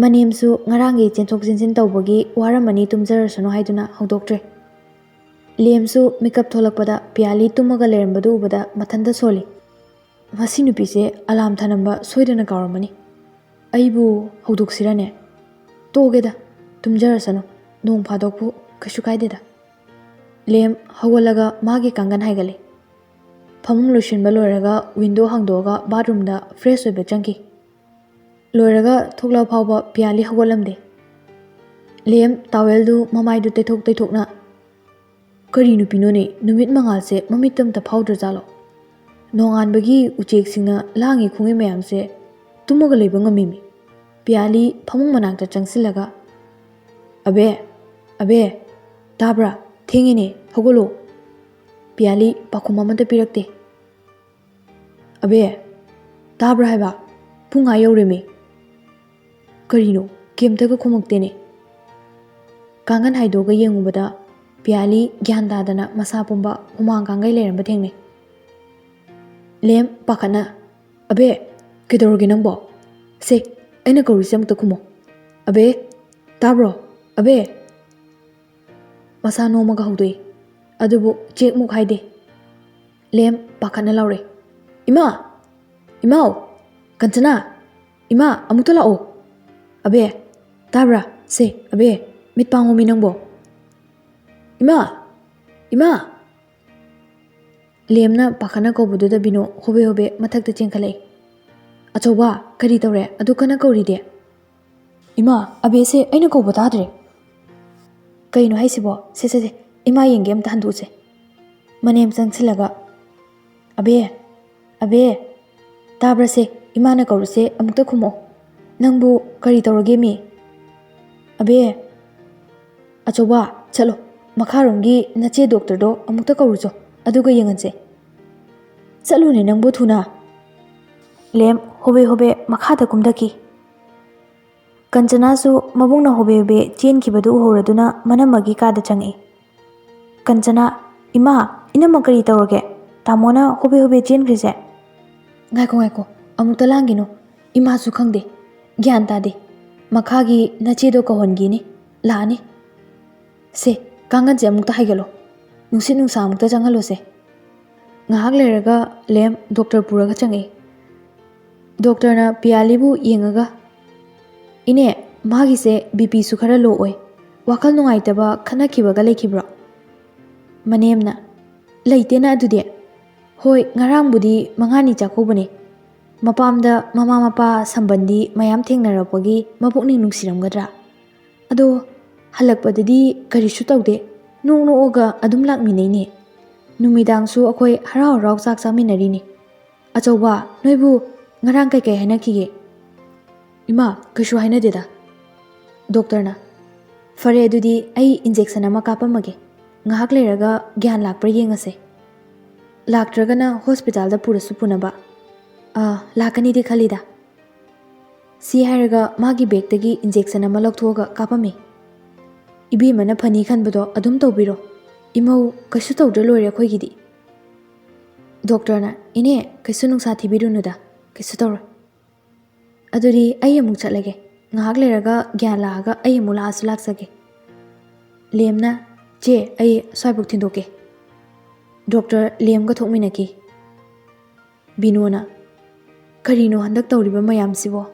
ꯃꯅꯦꯝꯁꯨ ꯉꯔꯥꯡꯒꯤ ꯆꯦꯟꯊꯣꯛ ꯆꯦꯟꯁꯤꯟ ꯇꯧꯕꯒꯤ ꯋꯥꯔꯝꯃꯅꯤ, ꯇꯨꯝꯖꯔꯁꯅꯨ ꯍꯥꯏꯗꯨꯅ ꯍꯧꯗꯣꯛꯇ꯭ꯔꯦ꯫ ꯂꯦꯝꯁꯨ ꯃꯤꯀꯞ ꯊꯣꯛꯂꯛꯄꯗ ꯄꯤꯌꯥꯂꯤ ꯇꯨꯝꯃꯒ ꯂꯩꯔꯝꯕꯗꯨ ꯎꯕꯗ ꯃꯊꯟꯇ ꯁꯣꯜꯂꯤ꯫ ꯃꯁꯤ ꯅꯨꯄꯤꯁꯦ ꯑꯂꯥꯝ ꯊꯅꯝꯕ ꯁꯣꯏꯗꯅ ꯀꯥꯎꯔꯝꯃꯅꯤ꯫ ꯑꯩꯕꯨ ꯍꯧꯗꯣꯛꯁꯤꯔꯅꯦ? ꯇꯣꯛꯑꯒꯦꯗ, ꯇꯨꯝꯖꯔꯁꯅꯨ, ꯅꯣꯡ ꯐꯥꯗꯣꯛꯄꯨ ꯀꯩꯁꯨ ꯀꯥꯏꯗꯦꯗ꯫ ꯂꯦꯝ ꯍꯧꯒꯠꯂꯒ ꯃꯥꯒꯤ ꯀꯥꯡꯒꯟ ꯍꯥꯏꯒꯠꯂꯦ꯫ ꯐꯃꯨꯡ ꯂꯣꯏꯁꯤꯟꯕ ꯂꯣꯏꯔꯒ ꯋꯤꯟꯗꯣ ꯍꯥꯡꯗꯣꯛꯑꯒ ꯕꯥꯠꯔꯨꯝꯗ ꯐ꯭ꯔꯦꯁ ꯑꯣꯏꯕ ꯆꯪꯈꯤ꯫ ꯂꯣꯏꯔꯒ ꯊꯣꯛꯂꯛ ꯐꯥꯎꯕ ꯄꯤꯌꯥꯂꯤ ꯍꯧꯒꯠꯂꯝꯗꯦ꯫ ꯂꯦꯝ ꯇꯥꯋꯦꯜꯗꯨ ꯃꯃꯥꯏꯗꯨ ꯇꯩꯊꯣꯛ ꯇꯩꯊꯣꯛꯅ, "ꯀꯔꯤ ꯅꯨꯄꯤꯅꯣꯅꯦ, ꯅꯨꯃꯤꯠ ꯃꯉꯥꯜꯁꯦ ꯃꯃꯤꯠꯇ ꯑꯝꯇ ꯐꯥꯎꯗ꯭ꯔꯖꯥꯠꯂꯣ? ꯅꯣꯡꯉꯥꯟꯕꯒꯤ ꯎꯆꯦꯛꯁꯤꯡꯅ ꯂꯥꯡꯉꯤ ꯈꯣꯡꯉꯤ ꯃꯌꯥꯝꯁꯦ ꯇꯨꯝꯃꯒ ꯂꯩꯕ ꯉꯝꯃꯤꯃꯤ?" ꯄꯤꯌꯥꯂꯤ ꯐꯃꯨꯡ ꯃꯅꯥꯛꯇ ꯆꯪꯁꯤꯜꯂꯒ, "ꯑꯕꯦ, ꯑꯕꯦ, ꯇꯥꯕ꯭ꯔꯥ? ꯊꯦꯡꯉꯦꯅꯦ, ꯍꯧꯒꯠꯂꯣ!" ꯄꯤꯌꯥꯂꯤ ꯄꯥꯎꯈꯨꯝ ꯑꯃꯠꯇ ꯄꯤꯔꯛꯇꯦ꯫ "ꯑꯕꯦ, ꯇꯥꯕ꯭ꯔꯥ ꯍꯥꯏꯕ? ꯄꯨꯡ ꯑꯥ ꯌꯧꯔꯦꯃꯤ꯫ ꯀꯔꯤꯅꯣ, ꯀꯩꯝꯇꯒ ꯈꯨꯝꯃꯛꯇꯦꯅꯦ?" ꯀꯥꯡꯒꯟ ꯍꯥꯏꯗꯣꯛꯑꯒ ꯌꯦꯡꯉꯨꯕꯗ ꯄꯤꯌꯥꯂꯤ ꯒ꯭ꯌꯥꯟ ꯇꯥꯗꯅ ꯃꯁꯥ ꯄꯨꯝꯕ ꯍꯨꯃꯥꯡ ꯀꯥꯡꯒꯩ ꯂꯩꯔꯝꯕ ꯊꯦꯡꯅꯩ꯫ ꯂꯦꯝ ꯄꯥꯈꯠꯅ, "ꯑꯕꯦ, ꯀꯩꯗꯧꯔꯒꯦ ꯅꯪꯕꯣ? ꯁꯦ, ꯑꯩꯅ ꯀꯧꯔꯤꯁꯦ ꯑꯃꯨꯛꯇ ꯈꯨꯝꯃꯣ꯫ ꯑꯕꯦ, ꯇꯥꯕ꯭ꯔꯣ? ꯑꯕꯦ!" ꯃꯁꯥ ꯅꯣꯝꯃꯒ ꯍꯧꯗꯣꯛꯏ, ꯑꯗꯨꯕꯨ ꯆꯦꯛꯃꯨꯛ ꯍꯥꯏꯗꯦ꯫ ꯂꯦꯝ ꯄꯥꯈꯠꯅ ꯂꯥꯎꯔꯛꯏ, "ꯏꯃꯥ! ꯏꯃꯥꯎ! ꯀꯟꯆꯅꯥ! ꯏꯃꯥ, ꯑꯃꯨꯛꯇ ꯂꯥꯛꯑꯣ! ꯑꯕꯦ, ꯇꯥꯕ꯭ꯔꯥ? ꯁꯦ, ꯑꯕꯦ, ꯃꯤꯠ ꯄꯥꯡꯉꯣꯃꯤ ꯅꯪꯕꯣ! ꯏꯃꯥ! ꯏꯃꯥ!" ꯂꯦꯝꯅ ꯄꯥꯈꯠꯅ ꯀꯧꯕꯗꯨꯗ ꯕꯤꯅꯣ ꯍꯣꯕꯦ ꯍꯣꯕꯦ ꯃꯊꯛꯇ ꯆꯦꯟꯈꯠꯂꯛꯏ꯫ "ꯑꯆꯧꯕ, ꯀꯔꯤ ꯇꯧꯔꯦ? ꯑꯗꯨ ꯀꯟꯅ ꯀꯧꯔꯤꯗꯤ?" "ꯏꯃꯥ, ꯑꯕꯦꯁꯦ ꯑꯩꯅ ꯀꯧꯕ ꯇꯥꯗ꯭ꯔꯦ꯫ ꯀꯩꯅꯣ ꯍꯥꯏꯁꯤꯕꯣ? ꯁꯦ, ꯁꯦ, ꯁꯦ, ꯏꯃꯥ ꯌꯦꯡꯒꯦ ꯑꯝꯇ ꯍꯟꯗꯣꯛꯎꯁꯦ꯫" ꯃꯅꯦꯝ ꯆꯪꯁꯤꯜꯂꯒ, "ꯑꯕꯦ, ꯑꯕꯦ, ꯇꯥꯕ꯭ꯔꯥꯁꯦ? ꯏꯃꯥꯅ ꯀꯧꯔꯤꯁꯦ ꯑꯃꯨꯛꯇ ꯈꯨꯝꯃꯛꯑꯣ꯫ ꯅꯪꯕꯨ ꯀꯔꯤ ꯇꯧꯔꯒꯦ ꯃꯤ? ꯑꯕꯦ, ꯑꯆꯧꯕ, ꯆꯠꯂꯣ, ꯃꯈꯥꯔꯣꯝꯒꯤ ꯅꯆꯦ ꯗꯣꯛꯇꯔꯗꯣ ꯑꯃꯨꯛꯇ ꯀꯧꯔꯨꯆꯣ, ꯑꯗꯨꯒ ꯌꯦꯡꯍꯟꯁꯦ꯫" "ꯆꯠꯂꯨꯅꯦ ꯅꯪꯕꯨ ꯊꯨꯅ!" ꯂꯦꯝ ꯍꯣꯕꯦ ꯍꯣꯕꯦ ꯃꯈꯥꯗ ꯀꯨꯝꯊꯈꯤ꯫ ꯀꯟꯆꯅꯥꯁꯨ ꯃꯕꯨꯡꯅ ꯍꯣꯕꯦ ꯍꯣꯕꯦ ꯆꯦꯟꯈꯤꯕꯗꯨ ꯎꯍꯧꯔꯗꯨꯅ ꯃꯅꯝꯃꯒꯤ ꯀꯥꯗ ꯆꯪꯉꯛꯏ꯫ ꯀꯟꯆꯅꯥ, "ꯏꯃꯥ, ꯏꯅꯝꯃ ꯀꯔꯤ ꯇꯧꯔꯒꯦ? ꯇꯥꯃꯣꯅ ꯍꯣꯕꯦ ꯍꯣꯕꯦ ꯆꯦꯟꯈ꯭ꯔꯤꯁꯦ?" "ꯉꯥꯏꯈꯣ, ꯉꯥꯏꯈꯣ, ꯑꯃꯨꯛꯇ ꯂꯥꯡꯒꯤꯅꯣ꯫ ꯏꯃꯥꯁꯨ ꯈꯪꯗꯦ, ꯒ꯭ꯌꯥꯟ ꯇꯥꯗꯦ꯫ ꯃꯈꯥꯒꯤ ꯅꯆꯦꯗꯣ ꯀꯧꯍꯟꯒꯤꯅꯤ, ꯂꯥꯛꯑꯅꯤ꯫ ꯁꯦ, ꯀꯥꯡꯒꯟꯁꯦ ꯑꯃꯨꯛꯇ ꯍꯥꯏꯒꯠꯂꯣ꯫ ꯅꯨꯡꯁꯤꯠ ꯅꯨꯡꯁꯥ ꯑꯃꯨꯛꯇ ꯆꯪꯍꯜꯂꯣꯁꯦ꯫" ꯉꯥꯏꯍꯥꯛ ꯂꯩꯔꯒ ꯂꯦꯝ ꯗꯣꯛꯇꯔ ꯄꯨꯔꯒ ꯆꯪꯉꯛꯏ꯫ ꯗꯣꯛꯇꯔꯅ ꯄꯤꯌꯥꯂꯤꯕꯨ ꯌꯦꯡꯉꯒ, "ꯏꯅꯦ, ꯃꯥꯒꯤꯁꯦ ꯕꯤ ꯄꯤꯁꯨ ꯈꯔ ꯂꯣ ꯑꯣꯏ꯫ ꯋꯥꯈꯜ ꯅꯨꯡꯉꯥꯏꯇꯕ ꯈꯠꯅꯈꯤꯕꯒ ꯂꯩꯈꯤꯕ꯭ꯔꯣ?" ꯃꯅꯦꯝꯅ, "ꯂꯩꯇꯦꯅ ꯑꯗꯨꯗꯤ꯫ ꯍꯣꯏ, ꯉꯔꯥꯡꯕꯨꯗꯤ ꯃꯉꯥꯅꯤ ꯆꯥꯛꯀꯧꯕꯅꯦ꯫ ꯃꯄꯥꯝꯗ ꯃꯃꯥ ꯃꯄꯥ ꯁꯝꯕꯟꯗꯤ ꯃꯌꯥꯝ ꯊꯦꯡꯅꯔꯛꯄꯒꯤ ꯃꯄꯨꯛꯅꯤꯡ ꯅꯨꯡꯁꯤꯔꯝꯒꯗ꯭ꯔꯥ? ꯑꯗꯣ ꯍꯜꯂꯛꯄꯗꯗꯤ ꯀꯔꯤꯁꯨ ꯇꯧꯗꯦ, ꯅꯣꯛ ꯅꯣꯛꯑꯒ ꯑꯗꯨꯝ ꯂꯥꯛꯃꯤꯟꯅꯩꯅꯦ꯫ ꯅꯨꯃꯤꯗꯥꯡꯁꯨ ꯑꯩꯈꯣꯏ ꯍꯔꯥꯎ ꯍꯔꯥꯎ ꯆꯥꯛ ꯆꯥꯃꯤꯟꯅꯔꯤꯅꯦ꯫ "ꯑꯆꯧꯕ, ꯅꯣꯏꯕꯨ ꯉꯔꯥꯡ ꯀꯩꯀꯩ ꯍꯥꯏꯅꯈꯤꯒꯦ?" "ꯏꯃꯥ, ꯀꯩꯁꯨ ꯍꯥꯏꯅꯗꯦꯗ꯫" ꯗꯣꯛꯇꯔꯅ, "ꯐꯔꯦ, ꯑꯗꯨꯗꯤ ꯑꯩ ꯏꯟꯖꯦꯛꯁꯟ ꯑꯃ ꯀꯥꯞꯄꯝꯃꯒꯦ꯫ ꯉꯥꯏꯍꯥꯛ ꯂꯩꯔꯒ ꯒ꯭ꯌꯥꯟ ꯂꯥꯛꯄ꯭ꯔꯥ ꯌꯦꯡꯉꯁꯦ꯫ ꯂꯥꯛꯇ꯭ꯔꯒꯅ ꯍꯣꯁꯄꯤꯇꯥꯜꯗ ꯄꯨꯔꯁꯨ ꯄꯨꯅꯕ꯫ ꯑꯥ, ꯂꯥꯛꯀꯅꯤꯗꯤ ꯈꯜꯂꯤꯗ꯫" ꯁꯤ ꯍꯥꯏꯔꯒ ꯃꯥꯒꯤ ꯕꯦꯒꯇꯒꯤ ꯏꯟꯖꯦꯛꯁꯟ ꯑꯃ ꯂꯧꯊꯣꯛꯑꯒ ꯀꯥꯞꯄꯝꯃꯤ꯫ "ꯏꯕꯦꯝꯃꯅ ꯐꯅꯤ ꯈꯟꯕꯗꯣ ꯑꯗꯨꯝ ꯇꯧꯕꯤꯔꯣ꯫ ꯏꯃꯧ ꯀꯩꯁꯨ ꯇꯧꯗ꯭ꯔ ꯂꯣꯏꯔꯦ ꯑꯩꯈꯣꯏꯒꯤꯗꯤ꯫" ꯗꯣꯛꯇꯔꯅ, "ꯏꯅꯦ, ꯀꯩꯁꯨ ꯅꯨꯡꯁꯥ ꯊꯤꯕꯤꯔꯨꯅꯨꯗ, ꯀꯩꯁꯨ ꯇꯧꯔꯣꯏ꯫ ꯑꯗꯨꯗꯤ ꯑꯩ ꯑꯃꯨꯛ ꯆꯠꯂꯒꯦ꯫ ꯉꯥꯏꯍꯥꯛ ꯂꯩꯔꯒ ꯒ꯭ꯌꯥꯟ ꯂꯥꯛꯑꯒ ꯑꯩ ꯑꯃꯨꯛ ꯂꯥꯛꯑꯁꯨ ꯂꯥꯛꯆꯒꯦ꯫" ꯂꯦꯝꯅ, "ꯆꯦ, ꯑꯩ ꯁ꯭ꯋꯥꯏꯐꯥꯎ ꯊꯤꯟꯗꯣꯛꯀꯦ꯫" ꯗꯣꯛꯇꯔ ꯂꯦꯝꯒ ꯊꯣꯛꯃꯤꯟꯅꯈꯤ꯫ ꯕꯤꯅꯣꯅ, "ꯀꯔꯤꯅꯣ ꯍꯟꯗꯛ ꯇꯧꯔꯤꯕ ꯃꯌꯥꯝꯁꯤꯕꯣ?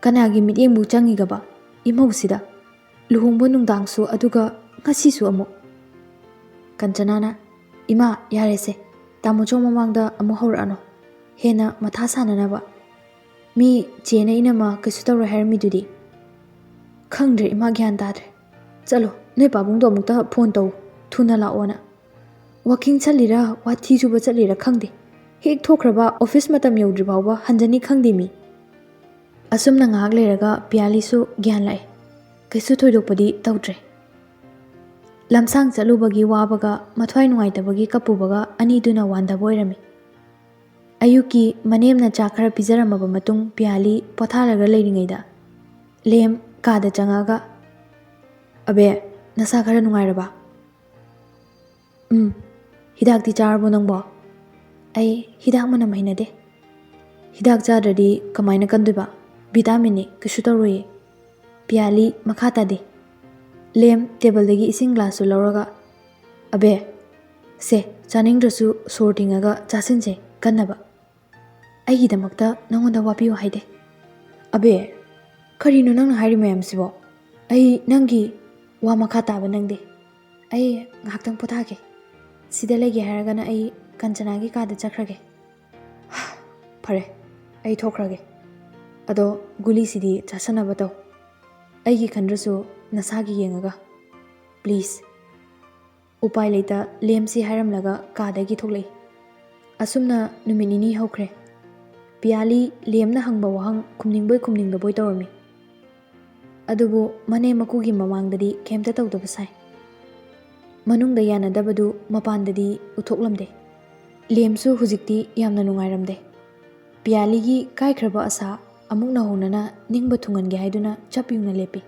ꯀꯅꯥꯒꯤ ꯃꯤꯠꯌꯦꯡꯕꯨ ꯆꯪꯉꯤꯒꯕ ꯏꯃꯧꯁꯤꯗ? ꯂꯨꯍꯣꯡꯕ ꯅꯨꯡꯗꯥꯡꯁꯨ, ꯑꯗꯨꯒ ꯉꯁꯤꯁꯨ ꯑꯃꯨꯛ?" ꯀꯟꯆꯅꯥꯅ, "ꯏꯃꯥ, ꯌꯥꯔꯦꯁꯦ, ꯇꯥꯃꯣꯆꯧ ꯃꯃꯥꯡꯗ ꯑꯃꯨꯛ ꯍꯧꯔꯛꯑꯅꯨ, ꯍꯦꯟꯅ ꯃꯊꯥ ꯁꯥꯅꯅꯕ꯫ ꯃꯤ ꯆꯦꯅ ꯏꯅꯝꯃ ꯀꯩꯁꯨ ꯇꯧꯔꯣꯏ ꯍꯥꯏꯔꯝꯃꯤꯗꯨꯗꯤ꯫" "ꯈꯪꯗ꯭ꯔꯦ ꯏꯃꯥ, ꯒ꯭ꯌꯥꯟ ꯇꯥꯗ꯭ꯔꯦ꯫ ꯆꯠꯂꯣ, ꯅꯣꯏ ꯄꯥꯕꯨꯡꯗꯣ ꯑꯃꯨꯛꯇ ꯐꯣꯟ ꯇꯧ, ꯊꯨꯅ ꯂꯥꯛꯑꯣꯅ꯫ ꯋꯥꯀꯤꯡ ꯆꯠꯂꯤꯔꯥ, ꯋꯥꯊꯤ ꯁꯨꯕ ꯆꯠꯂꯤꯔꯥ ꯈꯪꯗꯦ, ꯍꯦꯛ ꯊꯣꯛꯈ꯭ꯔꯕ ꯑꯣꯐꯤꯁ ꯃꯇꯝ ꯌꯧꯗ꯭ꯔꯤ ꯐꯥꯎꯕ ꯍꯟꯖꯅꯤ ꯈꯪꯗꯦ ꯃꯤ꯫" ꯑꯁꯨꯝꯅ ꯉꯥꯏꯍꯥꯛ ꯂꯩꯔꯒ ꯄꯤꯌꯥꯂꯤꯁꯨ ꯒ꯭ꯌꯥꯟ ꯂꯥꯛꯑꯦ꯫ ꯀꯩꯁꯨ ꯊꯣꯏꯗꯣꯛꯄꯗꯤ ꯇꯧꯗ꯭ꯔꯦ꯫ ꯂꯝꯁꯥꯡ ꯆꯠꯂꯨꯕꯒꯤ ꯋꯥꯕꯒ ꯃꯊ꯭ꯋꯥꯏ ꯅꯨꯡꯉꯥꯏꯇꯕꯒꯤ ꯀꯞꯄꯨꯕꯒ ꯑꯅꯤꯗꯨꯅ ꯋꯥꯟꯗꯕ ꯑꯣꯏꯔꯝꯃꯤ꯫ ꯑꯌꯨꯛꯀꯤ ꯃꯅꯦꯝꯅ ꯆꯥꯛ ꯈꯔ ꯄꯤꯖꯔꯝꯃꯕ ꯃꯇꯨꯡ ꯄꯤꯌꯥꯂꯤ ꯄꯣꯊꯥꯔꯒ ꯂꯩꯔꯤꯉꯩꯗ ꯂꯦꯝ ꯀꯥꯗ ꯆꯪꯉꯛꯑꯒ, "ꯑꯕꯦ, ꯅꯁꯥ ꯈꯔ ꯅꯨꯡꯉꯥꯏꯔꯕ?" "ꯎꯝ꯫ ꯍꯤꯗꯥꯛꯇꯤ ꯆꯥꯔꯕꯣ ꯅꯪꯕꯣ?" "ꯑꯩ ꯍꯤꯗꯥꯛ ꯃꯅꯝ ꯍꯩꯅꯗꯦ꯫ ꯍꯤꯗꯥꯛ ꯆꯥꯗ꯭ꯔꯗꯤ ꯀꯃꯥꯏꯅ ꯀꯟꯗꯣꯏꯕ? ꯚꯤꯇꯥꯃꯤꯟꯅꯤ, ꯀꯩꯁꯨ ꯇꯧꯔꯣꯏꯌꯦ꯫" ꯄꯤꯌꯥꯂꯤ ꯃꯈꯥ ꯇꯥꯗꯦ꯫ ꯂꯦꯝ ꯇꯦꯕꯜꯗꯒꯤ ꯏꯁꯤꯡ ꯒ꯭ꯂꯥꯁꯇꯨ ꯂꯧꯔꯒ, "ꯑꯕꯦ, ꯁꯦ, ꯆꯥꯅꯤꯡꯗ꯭ꯔꯁꯨ ꯁꯣꯔ ꯊꯤꯡꯉꯒ ꯆꯥꯁꯤꯟꯁꯦ, ꯀꯟꯅꯕ꯫ ꯑꯩꯒꯤꯗꯃꯛꯇ ꯅꯉꯣꯟꯗ ꯋꯥꯕꯤꯌꯨ ꯍꯥꯏꯗꯦ꯫" "ꯑꯕꯦ, ꯀꯔꯤꯅꯣ ꯅꯪꯅ ꯍꯥꯏꯔꯤ ꯃꯌꯥꯝꯁꯤꯕꯣ? ꯑꯩ ꯅꯪꯒꯤ ꯋꯥ ꯃꯈꯥ ꯇꯥꯕ ꯅꯪꯗꯦ꯫ ꯑꯩ ꯉꯥꯏꯍꯥꯛꯇꯪ ꯄꯣꯊꯥꯒꯦ꯫ ꯁꯤꯗ ꯂꯩꯒꯦ ꯍꯥꯏꯔꯒꯅ ꯑꯩ ꯀꯟꯆꯅꯥꯒꯤ ꯀꯥꯗ ꯆꯠꯈ꯭ꯔꯒꯦ꯫" "ꯐꯔꯦ, ꯑꯩ ꯊꯣꯛꯈ꯭ꯔꯒꯦ꯫ ꯑꯗꯣ ꯒꯨꯂꯤꯁꯤꯗꯤ ꯆꯥꯁꯟꯅꯕ ꯇꯧ꯫ ꯑꯩꯒꯤ ꯈꯟꯗ꯭ꯔꯁꯨ ꯅꯁꯥꯒꯤ ꯌꯦꯡꯉꯒ꯫ ꯄ꯭ꯂꯤꯖ꯫ ꯎꯄꯥꯏ ꯂꯩꯇ ꯂꯦꯝꯁꯤ ꯍꯥꯏꯔꯝꯂꯒ ꯀꯥꯗꯒꯤ ꯊꯣꯛꯂꯛꯏ꯫ ꯑꯁꯨꯝꯅ ꯅꯨꯃꯤꯠ ꯅꯤꯅꯤ ꯍꯧꯈ꯭ꯔꯦ꯫ ꯄꯤꯌꯥꯂꯤ ꯂꯦꯝꯅ ꯍꯪꯕ ꯋꯥꯍꯪ ꯈꯨꯝꯅꯤꯡꯕꯣꯏ ꯈꯨꯝꯅꯤꯡꯗꯕꯣꯏ ꯇꯧꯔꯝꯃꯤ꯫ ꯑꯗꯨꯕꯨ ꯃꯅꯦꯝ ꯃꯀꯨꯒꯤ ꯃꯃꯥꯡꯗꯗꯤ ꯀꯩꯝꯇ ꯇꯧꯗꯕ ꯁꯥꯏ꯫ ꯃꯅꯨꯡꯗ ꯌꯥꯅꯗꯕꯗꯨ ꯃꯄꯥꯟꯗꯗꯤ ꯎꯠꯊꯣꯛꯂꯝꯗꯦ꯫ ꯂꯦꯝꯁꯨ ꯍꯧꯖꯤꯛꯇꯤ ꯌꯥꯝꯅ ꯅꯨꯡꯉꯥꯏꯔꯝꯗꯦ꯫ ꯄꯤꯌꯥꯂꯤꯒꯤ ꯀꯥꯏꯈ꯭ꯔꯕ ꯑꯁꯥ ꯑꯃꯨꯛ ꯅꯧꯍꯧꯅꯅ ꯅꯤꯡꯕ ꯊꯨꯡꯍꯟꯒꯦ ꯍꯥꯏꯗꯨꯅ ꯆꯞ ꯌꯨꯡꯅ ꯂꯦꯞꯄꯤ꯫